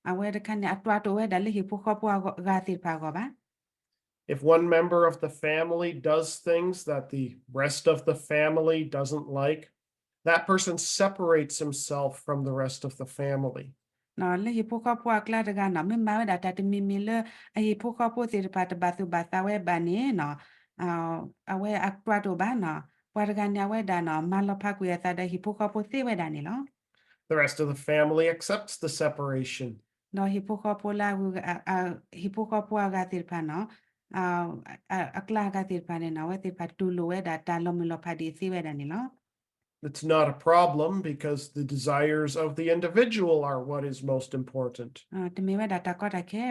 အဝဲတခါန့ၣ်အတွးတိာ်ဝဲဒၣ်လၢဟံၣ်ဖိဃီဖိအဂၤသ့ၣ်တဖၣ်အဂီၢ်ဘၣ် If one member of the family does things that the rest of the family doesn't like, that person separates himself from the rest of the family. လၢဟံၣ်ဖိဃီဖိအကျါတဂၤနီၤ မ့ၢ်မၤဝဲဒၣ်တၢ်တမံၤမံၤလၢ အဟံၣ်ဖိဃီဖိသ့ၣ်တဖၣ်တဘၣ်သူၣ်ဘၣ်သးဝဲဘၣ်န့ၣ်နီၤ အဝဲအတွးတိာ်ဘၣ်နီၤ ပှၤတဂၤန့ၣ်အဝဲဒၣ်နီၤ မၤလီၤဖးကွံာ်အသးဒီးဟံၣ်ဖိဃီဖိသ့ဝဲဒၣ်န့ၣ်လီၤ. The rest of the family accepts the separation. ဒီးဟံၣ်ဖိဃီဖိလၢ ဟံၣ်ဖိဃီဖိအဂၤသ့ၣ်တဖၣ်နီၤ အကျါအဂၤသ့ၣ်တဖၣ်န့ၣ်နီၤ အဝဲသ့ၣ်တဖၣ်တူၢ်လိာ်ဝဲဒၣ်တၢ်လီၤမုၢ်လီၤဖးဒ်အံၤသ့ဝဲဒၣ်န့ၣ်လီၤ. It's not a problem because the desires of the individual are what is most important. တမ့ၢ်ဝဲဒၣ်တၢ်ကီတၢ်ခဲ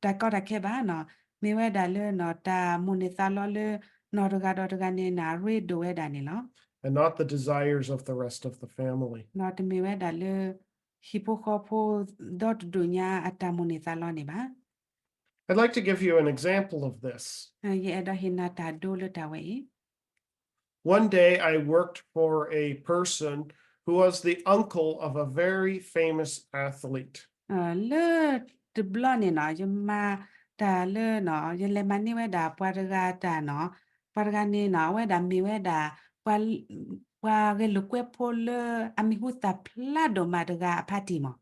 တၢ်ကီတၢ်ခဲဘၣ်နီၤ မ့ၢ်ဝဲဒၣ်လၢနီၤ တၢ်မိၣ်န့ၢ်သးလီလၢ နီၢ်တဂၤဒီးတဂၤန့ၣ် အရ့ဒိၣ်ဝဲဒၣ်န့ၣ်လီၤ. And not the desires of the rest of the family. နီၢ်တမ့ၢ်ဝဲဒၣ်လၢ ဟံၣ်ဖိဃီဖိဒီတဒူၣ်ညါအတၢ်မိၣ်န့ၢ်သးလီန့ၣ်ဘၣ်. I'd like to give you an example of this. ယအဲၣ်ဒိးဟ့ၣ်နၤတၢ်ဒိလၢတၢ်ဝဲအံၤ One day I worked for a person who was the uncle of a very famous athlete. လၢတဘျီန့ၣ်နီၢ် ယမၤတၢ်လၢ ယလဲၤမၤန့ၢ်ဝဲဒၣ်ပှၤတဂၤတၢ်နီၢ် ပှၤတဂၤန့ၣ်နီၢ် အဝဲဒၣ်မ့ၢ်ဝဲဒၣ် ပှၤဂဲၤလိာ်ကွဲဖိလၢအမံၤဟူသၣ်ဖျါဒိၣ်မးတဂၤအဖါတံၢ်မး.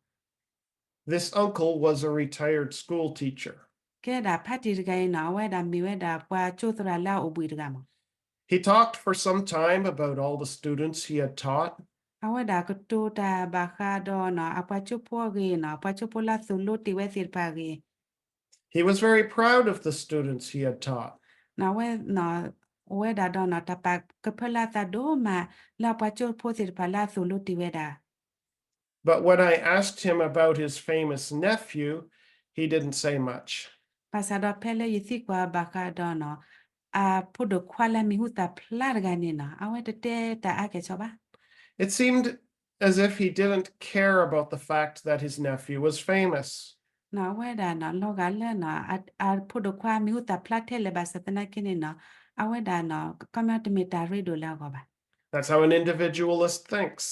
This uncle was a retired school teacher. ကဲဒၣ်ဖါတံၢ်တဂၤအံၤနီၢ် အဝဲဒၣ်မ့ၢ်ဝဲဒၣ်ပှၤကၠိသရၣ်လၢအအိၣ်ဘှံးတဂၤမး. He talked for some time about all the students he had taught. အဝဲဒၣ်ကတိၤတၢ်ဘၣ်ဃးဒီးနီၢ် အပှၤကၠိဖိအဂ့ၢ်နီၢ် အပှၤကၠိဖိလၢအသိၣ်လိတ့ၢ်ဝဲသ့ၣ်တဖၣ်အဂ့ၢ် He was very proud of the students he had taught. နီၢ် အဝဲ အိၣ်ဝဲဒၣ်ဒီးနီၢ် တၢ်ပာ်ကဖၢလၢအသးဒိၣ်မး လၢအပှၤကၠိဖိသ့ၣ်တဖၣ်လၢအသိၣ်လိတ့ၢ်ဝဲဒၣ် But when I asked him about his famous nephew, he didn't say much. ဘၣ်ဆၣ်ဒီးဖဲလၢယသံကွၢ်ဘၣ်ဃးဒီးနီၢ် အဖိဒိၣ်ခွါလၢအမံၤဟူသၣ်ဖျါတဂၤန့ၣ်နီၢ် အဝဲတတဲတၢ်အါကဲၣ်ဆိးဘၣ်. It seemed as if he didn't care about the fact that his nephew was famous. နီၢ် အဝဲဒၣ်နီၢ် လီၤဂာ်လၢနီၢ် အဖိဒိၣ်ခွါမံၤဟူသၣ်ဖျါထဲလဲၣ်ဘၣ်ဆၣ်သနာ်က့န့ၣ်နီၢ် အဝဲဒၣ်နီၢ် ကီမ့ၢ်တမ့ၢ်တၢ်ရ့ဒိၣ်လၢအဂီၢ်ဘၣ်. That's how an individualist thinks.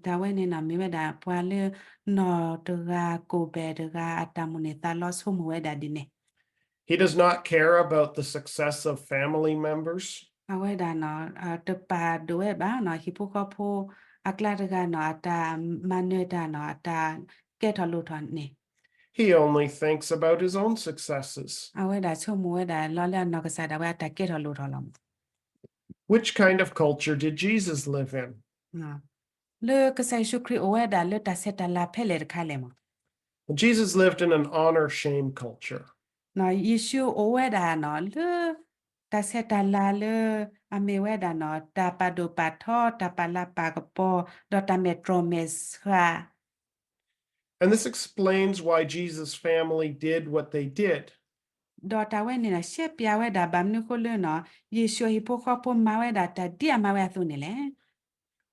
တၢ်ဝဲန့ၣ်နီၢ် မ့ၢ်ဝဲဒၣ်ပှၤလၢနီၢ်တဂၤကိၢ်ဘဲၣ်တဂၤ အတၢ်မိၣ်န့ၢ်သးလီဆိကမိၣ်ဝဲဒၣ်ဒ်န့ၣ် He does not care about the success of family members. အဝဲဒၣ်နီၢ် တပာ်ဒိၣ်ဝဲဘၣ်နီၢ် ဟံၣ်ဖိဃီဖိအကျါတဂၤနီၢ် အတၢ်မၤနၢၤတၢ်နီၢ် အတၢ်ကဲထီၣ်လိၣ်ထီၣ်န့ၣ် He only thinks about his own successes. အဝဲဒၣ်ဆိကမိၣ်ဝဲဒၣ်လီၤလၢအနီၢ်ကစၢ်ဒၣ်ဝဲ အတၢ်ကဲထီၣ်လိၣ်ထီၣ်လီၤမး. Which kind of culture did Jesus live in? လၢကစၢ်ယ့ၣ်ၡူးခရံာ်အိၣ်ဝဲဒၣ်လၢတၢ်ဆဲးတၢ်လၤဖဲလဲၣ်တခါလဲၣ်မး. Jesus lived in an honor shame culture. ယ့ၣ်ၡူးအိၣ်ဝဲဒၣ်နီၢ် လၢတၢ်ဆဲးတၢ်လၤလၢ အမ့ၢ်ဝဲဒၣ်နီၢ် တၢ်ပာ်ဒိၣ်ပာ်ထီ တၢ်ပာ်လၤပာ်ကပီၤ ဒီးတၢ်မဲာ်တြီၢ်မဲာ်ဆှး And this explains why Jesus' family did what they did. ဒီးတၢ်ဝဲန့ၣ်နီၢ် ရှဲပၠးဝဲဒၣ်ဘၣ်မနုၤအဃိလၢနီၢ် ယ့ၣ်ၡူးအဟံၣ်ဖိဃီဖိမၤဝဲဒၣ်တၢ်ဒ်အမၤဝဲအသိးန့ၣ်လဲၣ်.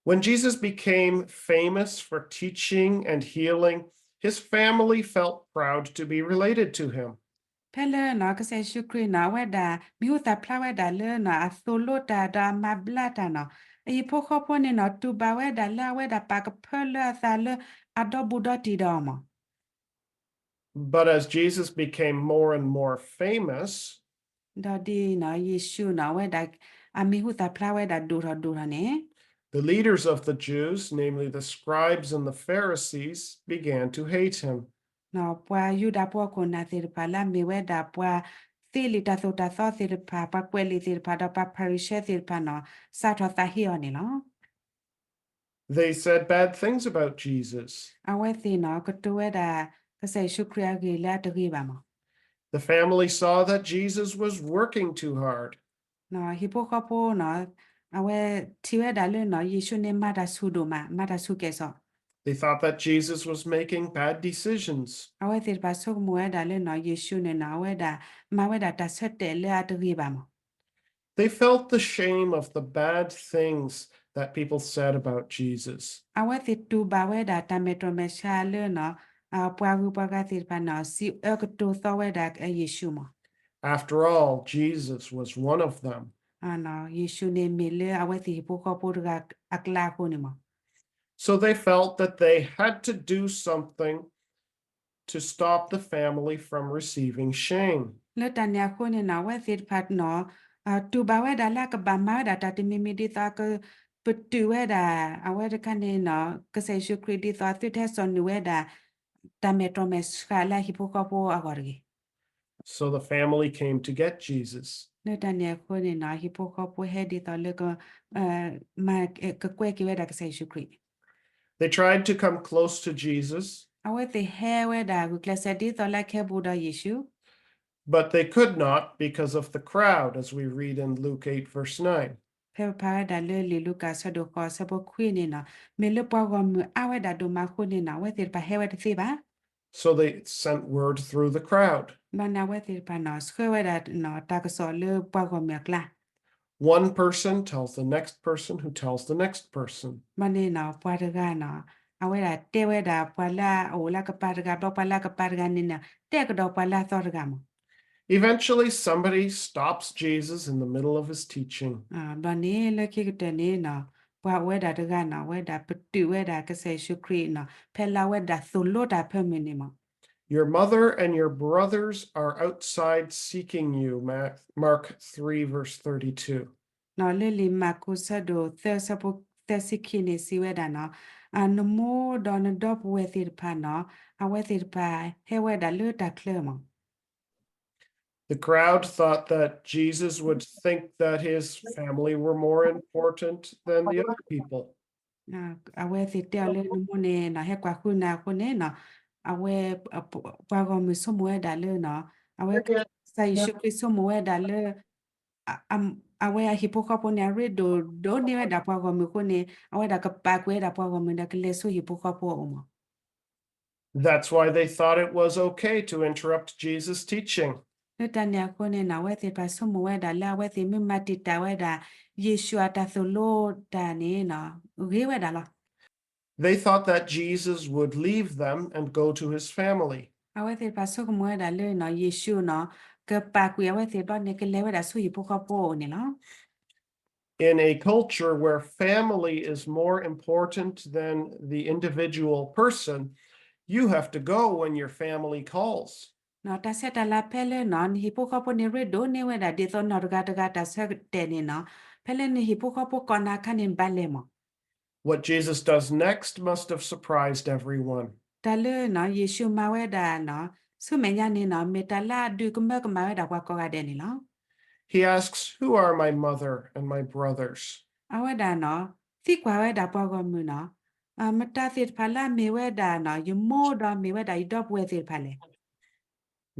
When Jesus became famous for teaching and healing, his family felt proud to be related to him. ဖဲလၢနီၢ် ကစၢ်ယ့ၣ်ၡူးခရံာ်နီၢ် အဝဲဒၣ်မံၤဟူသၣ်ဖျါဝဲဒၣ်လၢနီၢ် အသိၣ်လိတၢ်ဒီးအမၤဘျါတၢ်နီၢ် အဟံၣ်ဖိဃီဖိန့ၣ်နီၢ် တူၢ်ဘၣ်ဝဲဒၣ်လၢအဝဲဒၣ်ပာ်ကဖၢလၢအသးလၢအဒီဘူးဒီတံၢ်ဒီးအီၤမး. But as Jesus became more and more famous, ဒီးဒ်နီၢ် ယ့ၣ်ၡူးနီၢ် အဝဲဒၣ်အမံၤဟူသၣ်ဖျါဝဲဒၣ်ဒိၣ်ထီၣ်ဒိၣ်ထီၣ်န့ၣ် the leaders of the Jews, namely the scribes and the Pharisees, began to hate him. ပှၤယူဒၤဖိအခိၣ်နၢ်သ့ၣ်တဖၣ်လၢအမ့ၢ်ဝဲဒၣ်ပှၤသ့လံာ်တၢ်သိၣ်တၢ်သီသ့ၣ်တဖၣ် ပှၤကွဲးလံာ်သ့ၣ်တဖၣ် ဒီးပှၤဖၤရံၤၡဲသ့ၣ်တဖၣ်နီၢ် စးထီၣ်သးဟ့အီၤန့ၣ်လီၤ. They said bad things about Jesus. အဝဲသ့ၣ်နီၢ် ကတိၤဝဲဒၣ် ကစၢ်ယ့ၣ်ၡူးခရံာ်အဂ့ၢ်လၢအတဂ့ၤဘၣ်မး. The family saw that Jesus was working too hard. ဟံၣ်ဖိဃီဖိနီၢ် အဝဲထံၣ်ဝဲဒၣ်လၢနီၢ် ယ့ၣ်ၡူးန့ၣ်မၤတၢ်ဆူၣ်ဒိၣ်မး မၤတၢ်ဆူၣ်ကဲၣ်ဆိး They thought that Jesus was making bad decisions. အဝဲသ့ၣ်တဖၣ်ဆိကမိၣ်ဝဲဒၣ်လၢနီၢ် ယ့ၣ်ၡူးန့ၣ်နီၢ် အဝဲဒၣ်မၤဝဲဒၣ်တၢ်ဆၢတဲာ်လၢအတဂ့ၤဘၣ်မး. They felt the shame of the bad things that people said about Jesus. အဝဲသ့ၣ်တူၢ်ဘၣ်ဝဲဒၣ်တၢ်မဲာ်တြီၢ်မဲာ်ဆှးလၢနီၢ် ပှၤဂုၤပှၤဂၤသ့ၣ်တဖၣ်နီၢ် စံးအၢကတိၤသီဝဲဒၣ်ယ့ၣ်ၡူးမး. After all, Jesus was one of them. ယ့ၣ်ၡူးန့ၣ်မ့ၢ်လၢအဝဲသ့ၣ်ဟံၣ်ဖိဃီဖိတဂၤအကျါအဃိန့ၣ်မး. So they felt that they had to do something to stop the family from receiving shame. လၢတၢ်န့ၣ်အဃိန့ၣ်နီၢ် အဝဲသ့ၣ်တဖၣ်နီၢ် တူၢ်ဘၣ်ဝဲဒၣ်လၢအကဘၣ်မၤဝဲဒၣ်တၢ်တမံၤမံၤဒ်သိးအကပတုာ်ဝဲဒၣ် အဝဲတခါန့ၣ်နီၢ် ကစၢ်ယ့ၣ်ၡူးခရံာ်ဒ်သိးအသုတဟဲစိာ်နုာ်ဝဲဒၣ် တၢ်မဲာ်တြီၢ်မဲာ်ဆှးလၢအဟံၣ်ဖိဃီဖိအဂီၢ်တဂ့ၤ. So the family came to get Jesus. လၢတၢ်န့ၣ်အဃိန့ၣ်နီၢ် အဟံၣ်ဖိဃီဖိဟဲဒ်သိးလၢ မၤကကွဲက့ၤဝဲဒၣ်ကစၢ်ယ့ၣ်ၡူးခရံာ် They tried to come close to Jesus. အဝဲသ့ၣ်ဟဲဝဲဒၣ်ဂုာ်ကျဲးစၢးဒ်သိးလၢအကဟဲဘူးဒီးယ့ၣ်ၡူး But they could not because of the crowd, as we read in Luke eight, verse nine. ဖဲပဖးဝဲဒၣ်လၢလံာ်လူၤကၣ်အဆၢဒိၣ်ဃိးအဆၢဖိခွံန့ၣ်နီၢ် မ့ၢ်လၢပှၤဂီၢ်မုၢ်အါဝဲဒၣ်ဒိၣ်မးအဃိန့ၣ်နီၢ် အဝဲသ့ၣ်တဖၣ်ဟဲဝဲတသ့ဘၣ်. So they sent word through the crowd. ဘၣ်န့ၣ်အဝဲသ့ၣ်တဖၣ်နီၢ် ဆှၢဝဲဒၣ်တၢ်ကစီၣ်လၢပှၤဂီၢ်မုၢ်အကျါ One person tells the next person who tells the next person. ဘျီန့ၣ်နီၤ ပှၤတဂၤနီၤ အဝဲဒၣ်တဲဝဲဒၣ် ပှၤလၢအအိၣ်လၢကပၤတဂၤ ဘျီပှၤလၢအကပၤတဂၤန့ၣ်နီၤ တဲကဒီးပှၤလၢအသီတဂၤမး. Eventually, somebody stops Jesus in the middle of his teaching. ဘျီန့ၣ် လၢခံကတၢၢ်န့ၣ်နီၤ ပှၤအိၣ်ဝဲဒၣ်တဂၤနီၤ အဝဲဒၣ်ပတုာ်ဝဲဒၣ်ကစၢ်ယ့ၣ်ၡူးခရံာ်နီၤ ဖဲလၢအဝဲဒၣ်သိၣ်လိတၢ်ဖၢမုၢ်န့ၣ်မး. Your mother and your brothers are outside seeking you, Ma- Mark three, verse thirty-two. နီၤ လၢလံာ်မၢ်ကူးဆၢဒိၣ်သၢဆၢဖိသၢဆံခံန့ၣ် စံးဝဲဒၣ်နီၤ နမိၢ်ဒီးနဒီပုၢ်ဝဲၢ်သ့ၣ်တဖၣ်နီၤ အဝဲသ့ၣ်တဖၣ်ဟဲဝဲဒၣ်လၢတၢ်ချၢမး. The crowd thought that Jesus would think that his family were more important than the other people. အဝဲသ့ၣ်တဲအီၤလၢနမိၢ်န့ၣ်နီၤ ဟဲကွၢ်ဃုနၤအဃိန့ၣ်နီၤ အဝဲ ပှၤဂီၢ်မုၢ်ဆိကမိၣ်ဝဲဒၣ်လၢနီၤ အဝဲ ကစၢ်ယ့ၣ်ၡူးခရံာ်ဆိကမိၣ်ဝဲဒၣ်လၢ အဝဲအဟံၣ်ဖိဃီဖိန့ၣ် အရ့ဒိၣ်ဒိၣ်န့ၢ်ဝဲဒၣ်ပှၤဂီၢ်မုၢ်အဃိန့ၣ် အဝဲဒၣ်ကပာ်ကွံာ်ဝဲဒၣ်ပှၤဂီၢ်မုၢ်ဒီးကလဲၤဆူဟံၣ်ဖိဃီဖိအအိၣ်မး. That's why they thought it was okay to interrupt Jesus' teaching. လၢတၢ်န့ၣ်အဃိန့ၣ်နီၤ အဝဲသ့ၣ်တဖၣ်ဆိကမိၣ်ဝဲဒၣ်လၢအဝဲသ့ၣ်မ့ၢ်မၤတံာ်တာ်ဝဲဒၣ် ယ့ၣ်ၡူးအတၢ်သိၣ်လိတၢ်န့ၣ်နီၤ ဂ့ၤဝဲဒၣ်လီၤ. They thought that Jesus would leave them and go to his family. အဝဲသ့ၣ်တဖၣ်ဆိကမိၣ်ဝဲဒၣ်လၢနီၤ ယ့ၣ်ၡူးနီၤ ကပာ်ကွံာ်အဝဲသ့ၣ်ဘျီန့ၣ် ကလဲၤဝဲဒၣ်ဆူဟံၣ်ဖိဃီဖိအအိၣ်န့ၣ်လီၤ. In a culture where family is more important than the individual person, you have to go when your family calls. တၢ်ဆဲးတၢ်လၤဖဲလၢနီၤ နဟံၣ်ဖိဃီဖိန့ၣ် ရ့ဒိၣ်န့ၢ်ဝဲဒၣ် ဒ်သိးနီၢ်တဂၤတဂၤတၢ်ဆၢတဲာ်န့ၣ်နီၤ ဖဲလၢနဟံၣ်ဖိဃီဖိကိးနၤအခါန့ၣ် နဘၣ်လဲၤမး. What Jesus does next must have surprised everyone. တၢ်လၢနီၤ ယ့ၣ်ၡူးမၤဝဲဒၣ်နီၤ ဆူမဲာ်ညါန့ၣ်နီၤ မ့ၢ်တၢ်လၢအဒုးကမၢကမၣ်ဝဲဒၣ်ပှၤကိးဂၤဒဲးန့ၣ်လီၤ. He asks, Who are my mother and my brothers? အဝဲဒၣ်နီၤ သံကွၢ်ဝဲဒၣ်ပှၤဂီၢ်မုၢ်နီၤ မတၤသ့ၣ်တဖၣ်လၢအမ့ၢ်ဝဲဒၣ်နီၤ ယမိၢ်ဒီးမ့ၢ်ဝဲဒၣ်ယဒီပုၢ်ဝဲၢ်သ့ၣ်တဖၣ်လဲၣ်.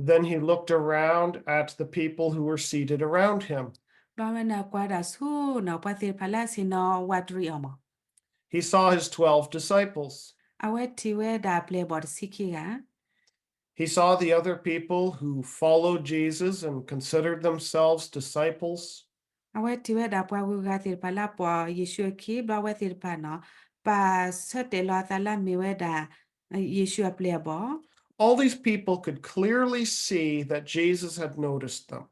Then he looked around at the people who were seated around him. ဘျီဝဲန့ၣ်ကွၢ်ဒၣ်ဆူနီၤ ပှၤသ့ၣ်တဖၣ်လၢအဆ့ၣ်နီၤဝးတရံးအီၤမး. He saw his twelve disciples. အဝဲထံၣ်ဝဲဒၣ်အပျဲၢ်အဘီၣ်တဆံခံဂၤ. He saw the other people who followed Jesus and considered themselves disciples. အဝဲထံၣ်ဝဲဒၣ်ပှၤဂုၤဂၤသ့ၣ်တဖၣ်လၢအပိာ်ယ့ၣ်ၡူးအခံ ဘျီအဝဲသ့ၣ်တဖၣ်နီၤ ပာ်ဆၢတဲာ်လီၤအသးလၢအမ့ၢ်ဝဲဒၣ် ယ့ၣ်ၡူးအပျဲၢ်အဘီၣ်. All these people could clearly see that Jesus had noticed them.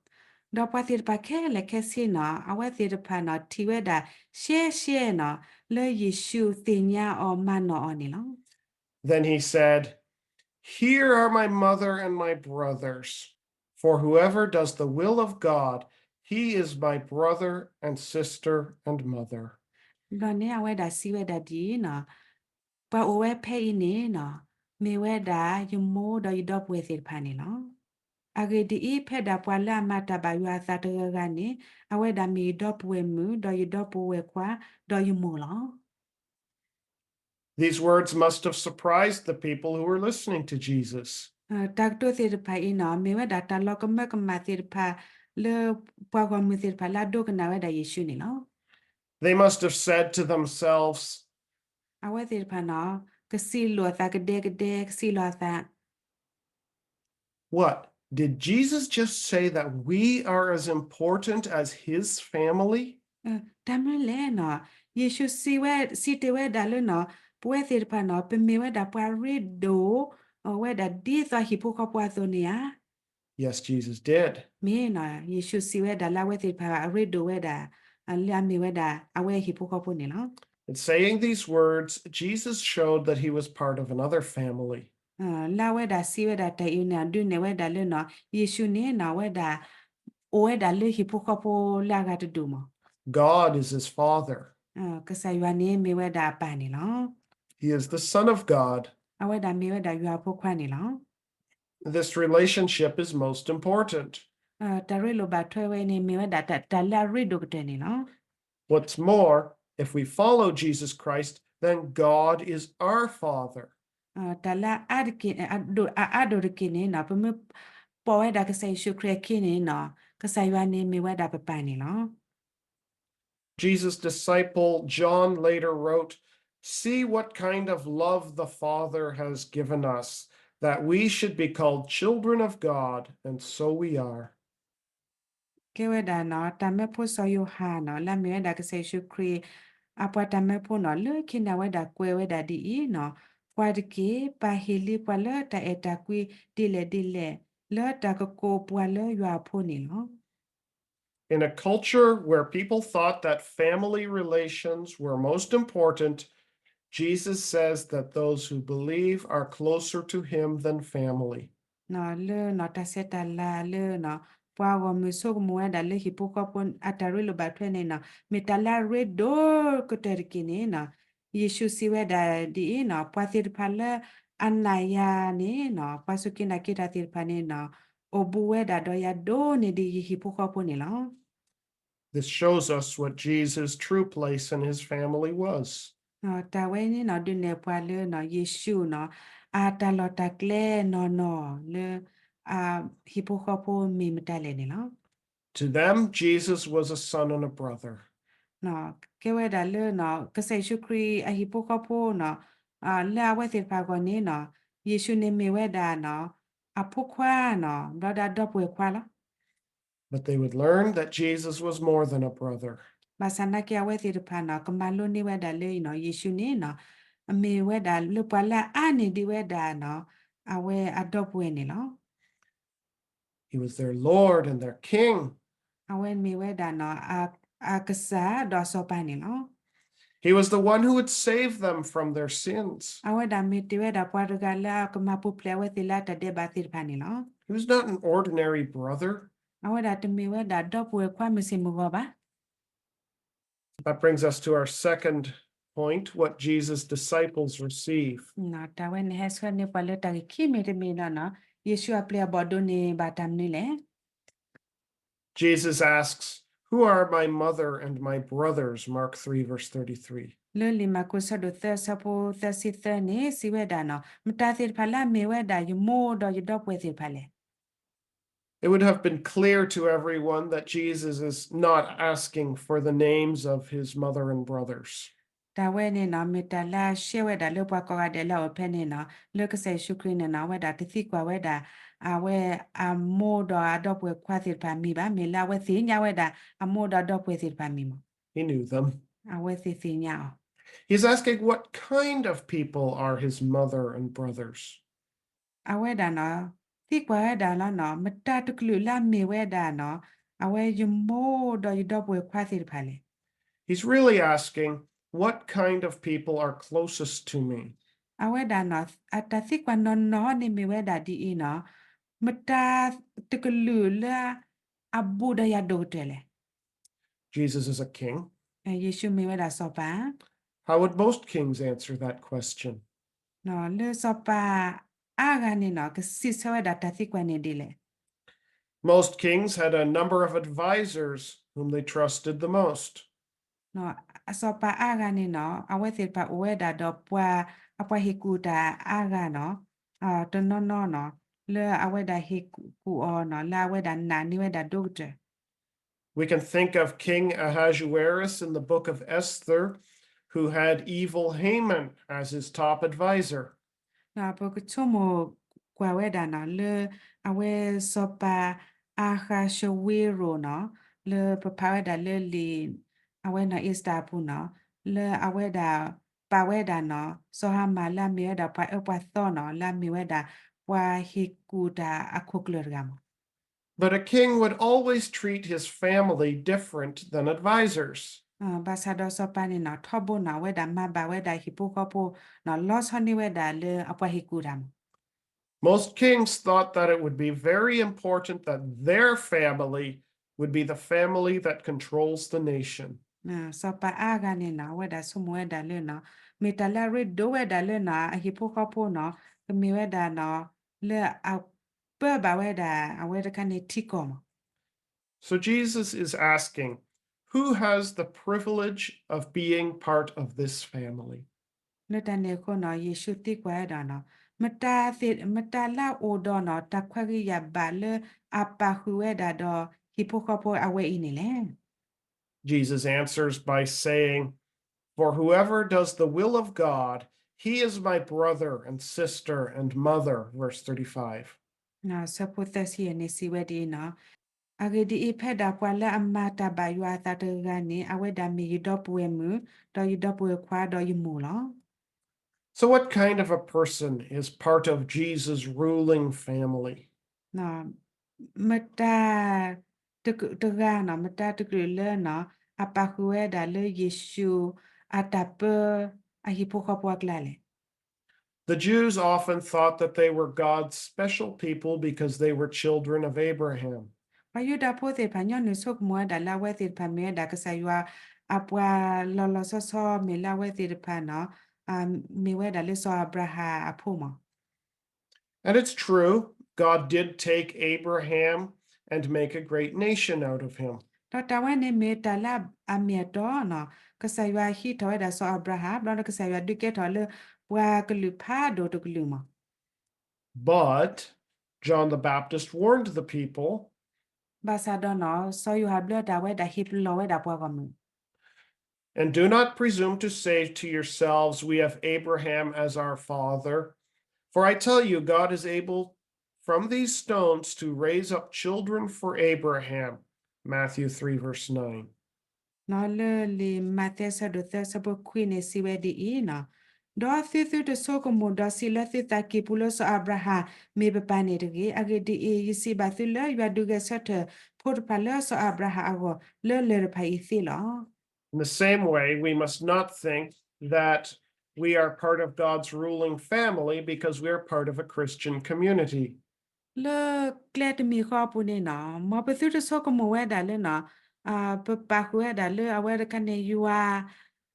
ဒီးပှၤသ့ၣ်တဖၣ်ခဲလၢာ်ခဲဆ့နီၤ အဝဲသ့ၣ်တဖၣ်နီၤ ထံၣ်ဝဲဒၣ်ရှဲရှဲနီၤ လၢယ့ၣ်ၡူးသ့ၣ်ညါအီၤမၤနီၣ်အီၤန့ၣ်လီၤ. Then he said, Here are my mother and my brothers. For whoever does the will of God, he is my brother and sister and mother. ဘျီန့ၣ်အဝဲဒၣ်စံးဝဲဒၣ်ဒ်အံၤနီၤ ပှၤအိၣ်ဝဲဖဲအံၤန့ၣ်နီၤ မ့ၢ်ဝဲဒၣ်ယမိၢ်ဒီးယဒီပုၢ်ဝဲၢ်သ့ၣ်တဖၣ်န့ၣ်လီၤ. အဂ့ၢ်ဒ်အံၤ, ဖဲဒၣ်ပှၤလၢအမၤတၢ်ဘၣ်ယွၤအသးတဂၤဂၤန့ၣ် အဝဲဒၣ်မ့ၢ်ယဒီပုၢ်ဝဲၢ်မုၣ်, ဒီးယဒီပုၢ်ဝဲၢ်ခွါ, ဒီးယမိၢ်လီၤ. These words must have surprised the people who were listening to Jesus. တၢ်ကတိၤသ့ၣ်တဖၣ်အံၤနီၤ မ့ၢ်ဝဲဒၣ်တၢ်လီၤကမၢကမၣ်သ့ၣ်တဖၣ် လၢပှၤဂီၢ်မုၢ်သ့ၣ်တဖၣ်လၢအဒိကနၣ်ဝဲဒၣ်ယ့ၣ်ၡူးန့ၣ်လီၤ. They must have said to themselves, အဝဲသ့ၣ်တဖၣ်နီၤ ကစံးလိာ်အသးကဒဲကဒဲ ကစံးလိာ်အသး What? Did Jesus just say that we are as important as his family? တၢ်မနုၤလဲၣ်နီၤ ယ့ၣ်ၡူးစံးဝဲ စံးတ့ၢ်ဝဲဒၣ်လၢနီၤ ပဝဲသ့ၣ်တဖၣ်နီၤ ပမ့ၢ်ဝဲဒၣ်ပှၤရ့ဒိၣ်ဝဲဒၣ်ဒ်သိးဟံၣ်ဖိဃီဖိအသိးန့ၣ်ဧါ. Yes, Jesus did. မ့ၢ်နီၤ ယ့ၣ်ၡူးစံးဝဲဒၣ်လၢအဝဲသ့ၣ်တဖၣ်အရ့ဒိၣ်ဝဲဒၣ် လၢအမ့ၢ်ဝဲဒၣ်အဝဲဟံၣ်ဖိဃီဖိန့ၣ်လီၤ. In saying these words, Jesus showed that he was part of another family. လၢအဝဲဒၣ်စံးဝဲဒၣ်တၢ်အံၤန့ၣ် ဒုးနဲၣ်ဝဲဒၣ်လၢနီၤ ယ့ၣ်ၡူးန့ၣ်နီၤ အဝဲဒၣ် အိၣ်ဝဲဒၣ်လၢဟံၣ်ဖိဃီဖိလၢအဂၤတဒူၣ်မး. God is his father. ကစၢ်ယွၤန့ၣ်မ့ၢ်ဝဲဒၣ်အပၢ်န့ၣ်လီၤ. He is the Son of God. အဝဲဒၣ်မ့ၢ်ဝဲဒၣ်ယွၤအဖိခွါန့ၣ်လီၤ. This relationship is most important. တၢ်ရ့လိာ်ဘၣ်ထွဲဝဲန့ၣ် မ့ၢ်ဝဲဒၣ်တၢ်လၢအရ့ဒိၣ်ကတၢၢ်န့ၣ်လီၤ. What's more, if we follow Jesus Christ, then God is our Father. တၢ်လၢအအါတက့ၢ် အအါဒိၣ်တက့ၢ်န့ၣ်နီၤ ပမ့ၢ်ပိာ်ဝဲဒၣ်ကစၢ်ယ့ၣ်ၡူးခရံာ်အခံန့ၣ်နီၤ ကစၢ်ယွၤန့ၣ်မ့ၢ်ဝဲဒၣ်ပပၢ်န့ၣ်လီၤ. Jesus' disciple John later wrote, See what kind of love the Father has given us, that we should be called children of God, and so we are. ကဲဝဲဒၣ်နီၤ တၢ်မၢဖိစီၤယိၤဟၣ်နီၤ လၢအမ့ၢ်ဝဲဒၣ်ကစၢ်ယ့ၣ်ၡူးခရံာ် အပှၤတၢ်မၢဖိနီၤ လၢခံန့ၣ် အဝဲဒၣ်ကွဲးဝဲဒၣ်ဒ်အံၤနီၤ, ကွၢ်တက့ၢ်, ပၢ်ဟ့ၣ်လံပှၤလၢတၢ်အဲၣ်တၢ်ကွံဒ်လဲၣ်ဒ်လဲၣ် လၢတၢ်ကကိးပှၤလၢယွၤအဖိန့ၣ်လီၤ. In a culture where people thought that family relations were most important, Jesus says that those who believe are closer to him than family. နီၤ လၢနီၤ တၢ်ဆဲးတၢ်လၤလၢနီၤ ပှၤဂီၢ်မုၢ်ဆိကမိၣ်ဝဲဒၣ်လၢဟံၣ်ဖိဃီဖိအတၢ်ရ့လိာ်ဘၣ်ထွဲန့ၣ်နီၤ မ့ၢ်တၢ်လၢအရ့ဒိၣ်ကတၢၢ်တက့ၢ်န့ၣ်နီၤ ယ့ၣ်ၡူးစံးဝဲဒၣ်ဒ်အံၤနီၤ, ပှၤသ့ၣ်တဖၣ်လၢအနာ်ယၤန့ၣ်နီၤ ပှၤစူၢ်က့ၤနာ်က့ၤတၢ်သ့ၣ်တဖၣ်န့ၣ်နီၤ အိၣ်ဘူးဝဲဒၣ်ဒီးယၤဒိၣ်န့ၢ်ဒံးယဟံၣ်ဖိဃီဖိန့ၣ်လီၤ. This shows us what Jesus' true place in his family was. တၢ်ဝဲန့ၣ်နီၤ ဒုးနဲၣ်ပှၤလၢနီၤ ယ့ၣ်ၡူးနီၤ အတၢ်လီၢ်တၢ်ကျဲနီၢ်နီၢ်လၢ အဟံၣ်ဖိဃီဖိမ့ၢ်မတၤလဲၣ်န့ၣ်လီၤ. To them, Jesus was a son and a brother. ကဲဝဲဒၣ်လၢနီၤ ကစၢ်ယ့ၣ်ၡူးခရံာ်အဟံၣ်ဖိဃီဖိနီၤ လၢအဝဲသ့ၣ်တဖၣ်အဂီၢ်န့ၣ်နီၤ ယ့ၣ်ၡူးန့ၣ်မ့ၢ်ဝဲဒၣ်နီၤ အဖိခွါနီၤ ဘျီဒီးအဒီပုၢ်ဝဲၢ်ခွါလီၤ. But they would learn that Jesus was more than a brother. ဘၣ်ဆၣ်နာ်က့ အဝဲသ့ၣ်တဖၣ်နီၤ ကမၤလိန့ၢ်ဝဲဒၣ်လၢနီၤ ယ့ၣ်ၡူးန့ၣ်နီၤ အမ့ၢ်ဝဲဒၣ်လၢပှၤလၢအအါန့ၢ်ဒံးဝဲဒၣ်နီၤ အဝဲအဒီပုၢ်ဝဲၢ်န့ၣ်လီၤ. He was their Lord and their King. အဝဲမ့ၢ်ဝဲဒၣ်နီၤ အကစၢ်ဒီးအစီၤပၤန့ၣ်လီၤ. He was the one who would save them from their sins. အဝဲဒၣ်မ့ၢ်တ့ၢ်ဝဲဒၣ်ပှၤတဂၤလၢအကမၤပူၤဖျဲးအဝဲသ့ၣ်လၢအတၢ်ဒဲးဘးသ့ၣ်တဖၣ်န့ၣ်လီၤ. He was not an ordinary brother. အဝဲဒၣ်တမ့ၢ်ဝဲဒၣ်ဒီပုၢ်ဝဲၢ်ခွါမုၢ်ဆ့ၣ်မုၢ်ဂီၤဘၣ်. That brings us to our second point, what Jesus' disciples receive. တၢ်ဝဲန့ၣ်ဟဲဆှၢန့ၢ်ပှၤလၢတၢ်ဂ့ၢ်ခံမံၤတမံၤဒီးနီၤ ယ့ၣ်ၡူးအပျဲၢ်အဘီၣ်ဒိးန့ၢ်ဘၣ်တၢ်မနုၤလဲၣ်. Jesus asks, Who are my mother and my brothers? Mark three, verse thirty-three. လၢလံာ်မၢ်ကူးဆၢဒိၣ်သၢဆၢဖိသၢဆံသၢန့ၣ် စံးဝဲဒၣ်နီၤ မတၤသ့ၣ်တဖၣ်လၢအမ့ၢ်ဝဲဒၣ်ယမိၢ်ဒီးယဒီပုၢ်ဝဲၢ်သ့ၣ်တဖၣ်လဲၣ်. It would have been clear to everyone that Jesus is not asking for the names of his mother and brothers. တၢ်ဝဲန့ၣ်နီၤ မ့ၢ်တၢ်လၢအရှဲဝဲဒၣ်လၢပှၤကိးဂၤဒဲးလၢအအိၣ်ဖဲန့ၣ်နီၤ လၢကစၢ်ယ့ၣ်ၡူးခရံာ်န့ၣ်နီၤ အဝဲဒၣ်တသံကွၢ်ဝဲဒၣ် အဝဲအမိၢ်ဒီးအဒီပုၢ်ဝဲၢ်ခွါသ့ၣ်တဖၣ်မံၤဘၣ် မ့ၢ်လၢအဝဲသ့ၣ်ညါဝဲဒၣ် အမိၢ်ဒီးအဒီပုၢ်ဝဲၢ်သ့ၣ်တဖၣ်မံၤမး. He knew them. အဝဲသ့ၣ်သ့ၣ်ညါအီၤ. He's asking, What kind of people are his mother and brothers? အဝဲဒၣ်နီၤ သံကွၢ်ဝဲဒၣ်လီၤနီၤ မတၤတကလုာ်လၢအမ့ၢ်ဝဲဒၣ်နီၤ အဝဲယမိၢ်ဒီးယဒီပုၢ်ဝဲၢ်ခွါသ့ၣ်တဖၣ်လဲၣ်. He's really asking, What kind of people are closest to me? အဝဲဒᣣ်နီၤ အတၢ်သံကွၢ်နီၢ်နီၢ်န့ၣ်မ့ၢ်ဝဲဒၣ်ဒ်အံၤနီၤ, မတၤတကလုာ်လၢအဘူးဒီးယၤဒိၣ်ကတၢၢ်လဲၣ်. Jesus is a king. ယ့ၣ်ၡူးမ့ၢ်ဝဲဒၣ်စီၤပၤ. How would most kings answer that question? လၢစီၤပၤအါဂၤန့ၣ်နီၤ ကစံးဆၢဝဲဒၣ်တၢ်သံကွၢ်န့ၣ်ဒ်လဲၣ်. Most kings had a number of advisors whom they trusted the most. စီၤပၤအါဂၤန့ၣ်နီၤ အဝဲသ့ၣ်တဖၣ်အိၣ်ဝဲဒၣ်ဒီးပှၤ အပှၤဟ့ၣ်ကူၣ်တၢ်အါဂၤနီၤ တနီၤနီၤနီၤ လၢအဝဲဒၣ်ဟ့ၣ်ကူၣ်အီၤနီၤ လၢအဝဲဒၣ်နာ်န့ၢ်ဝဲဒၣ်ဒိၣ်ကတၢၢ်. We can think of King Ahasuerus in the book of Esther, who had evil Haman as his top advisor. ပကဆိကမိၣ်ကွၢ်ဝဲဒၣ်နီၤ လၢအဝဲစီၤပၤအၤဃးၡဝ့ရိၤနီၤ လၢပဖးဝဲဒၣ်လၢလံာ် အဝဲနီၤ အ့စတၢၣ်အပူၤနီၤ လၢအဝဲဒၣ်ပာ်ဝဲဒၣ်နီၤ စီၤဟၤမၣ်လၢအမ့ၢ်ဝဲဒၣ်ပှၤအၢပှၤသီနီၤ လၢအမ့ၢ်ဝဲဒၣ်ပှၤဟ့ၣ်ကူၣ်တၢ်အခိၣ်ကျၢၢ်တဂၤမး. But a king would always treat his family different than advisors. ဘၣ်ဆၣ်ဒီးစီၤပၤန့ၣ်နီၤ ထီဘိနီၤ အဝဲဒၣ်မၤဘၣ်ဝဲဒၣ်ဟံၣ်ဖိဃီဖိနီၤ လီၤဆီန့ၢ်ဝဲဒၣ်လၢအပှၤဟ့ၣ်ကူၣ်တၢ်မး. Most kings thought that it would be very important that their family would be the family that controls the nation. စီၤပၤအါဂၤန့ၣ်နီၤ အဝဲဒၣ်ဆိကမိၣ်ဝဲဒၣ်လၢနီၤ မ့ၢ်တၢ်လၢအရ့ဒိၣ်ဝဲဒၣ်လၢနီၤ အဟံၣ်ဖိဃီဖိနီၤ ကမ့ၢ်ဝဲဒၣ်နီၤ လၢအပၢဘၣ်ဝဲဒၣ်အဝဲတခါန့ၣ်ထံကီၢ်မး. So Jesus is asking, Who has the privilege of being part of this family? လၢတၢ်န့ၣ်အဃိနီၤ ယ့ၣ်ၡူးသံကွၢ်ဝဲဒၣ်နီၤ မတၤလၢအအိၣ်ဒီးနီၤ တၢ်ခွဲးဂံၢ်ယၢ်ဘၣ်လၢအပာ်ဃုာ်ဝဲဒၣ်ဒီးဟံၣ်ဖိဃီဖိအဝဲအံၤန့ၣ်လဲၣ်. Jesus answers by saying, For whoever does the will of God, he is my brother and sister and mother, verse thirty-five. ဆၢဖိသၢဆံယဲၢ်န့ၣ်စံးဝဲဒ်အံၤနီၤ အဂ့ၢ်ဒ်အံၤ, ဖဲဒၣ်ပှၤလၢအမၤတၢ်ဘၣ်ယွၤအသးတဂၤန့ၣ်, အဝဲဒၣ်မ့ၢ်ယဒီပုၢ်ဝဲၢ်မုၣ်, ဒီးယဒီပုၢ်ဝဲၢ်ခွါ, ဒီးယမိၢ်လီၤ. So what kind of a person is part of Jesus' ruling family? မတၤတကလုာ်တဂၤန့ၣ်, မတၤတကလုာ်လၢန့ၣ်, အပာ်ဃုာ်ဝဲဒၣ်လၢယ့ၣ်ၡူးအတၢ်ပᢢအဟံၣ်ဖိဃီဖိအကျါလဲၣ်. The Jews often thought that they were God's special people because they were children of Abraham. ပှၤယူဒၤဖိသ့ၣ်တဖၣ် ညီနုၢ်ဆိကမိၣ်ဝဲဒၣ်လၢအဝဲသ့ၣ်တဖၣ်မ့ၢ်ဝဲဒၣ်ကစၢ်ယွၤအပှၤလီၤလီၤဆီဆီ မ့ၢ်လၢအဝဲသ့ၣ်တဖၣ်န့ၣ်, မ့ၢ်ဝဲဒၣ်လၢစီၤအၤဘြၤဟၣ်အဖိမး. And it's true, God did take Abraham and make a great nation out of him. ဒီးတၢ်ဝဲန့ၣ်မ့ၢ်တၢ်လၢအမ့ၢ်အတီန့ၣ်, ကစၢ်ယွၤဟံးထီၣ်ဝဲဒၣ်စီၤအၤဘြၤဟၣ်, ဘျီဒီးကစၢ်ယွၤဒုးကဲထီၣ်လၢပှၤကလုာ်ဖးဒိၣ်တကလုာ်မး. But John the Baptist warned the people, ဘၣ်ဆၣ်ဒီးန့ၣ်, စီၤယိၤဟၣ်ဘျၢတၢ်ဝဲဒၣ်ဟ့ၣ်ပလီၢ်ဝဲဒၣ်ပှၤဂီၢ်မုၢ် And do not presume to say to yourselves, we have Abraham as our father, for I tell you, God is able from these stones to raise up children for Abraham. Matthew three, verse nine. လၢလံာ်မးသဲအဆၢဒိၣ်သၢအဆၢဖိခွံန့ၣ်စံးဝဲဒ်အံၤန့ၣ်, ဒီးသုသုတဆိကမိၣ်ဒီးစံးလၢသုသးကံၢ်ပူၤလၢစီၤအၤဘြၤဟၣ်မ့ၢ်ပပၢ်န့ၣ်တဂ့ၤ. အဂ့ၢ်ဒ်အံၤ, ယစံးဘၣ်သုလၢယွၤဒုးဂဲၤဆၢထၢၣ်ဖိတဖၣ်လၢစီၤအၤဘြၤဟၣ်အဂီၢ် လၢလၢၢ်တဖၣ်အံၤသ့လီၤ. In the same way, we must not think that we are part of God's ruling family because we are part of a Christian community. လၢကျဲတမံၤဃီအပူၤန့ၣ်န့ၣ်, မ်ပသုတဆိကမိၣ်ဝဲဒၣ်လၢန့ၣ်, ပပာ်ဃုာ်ဝဲဒၣ်လၢအဝဲတခါန့ၣ်ယွၤ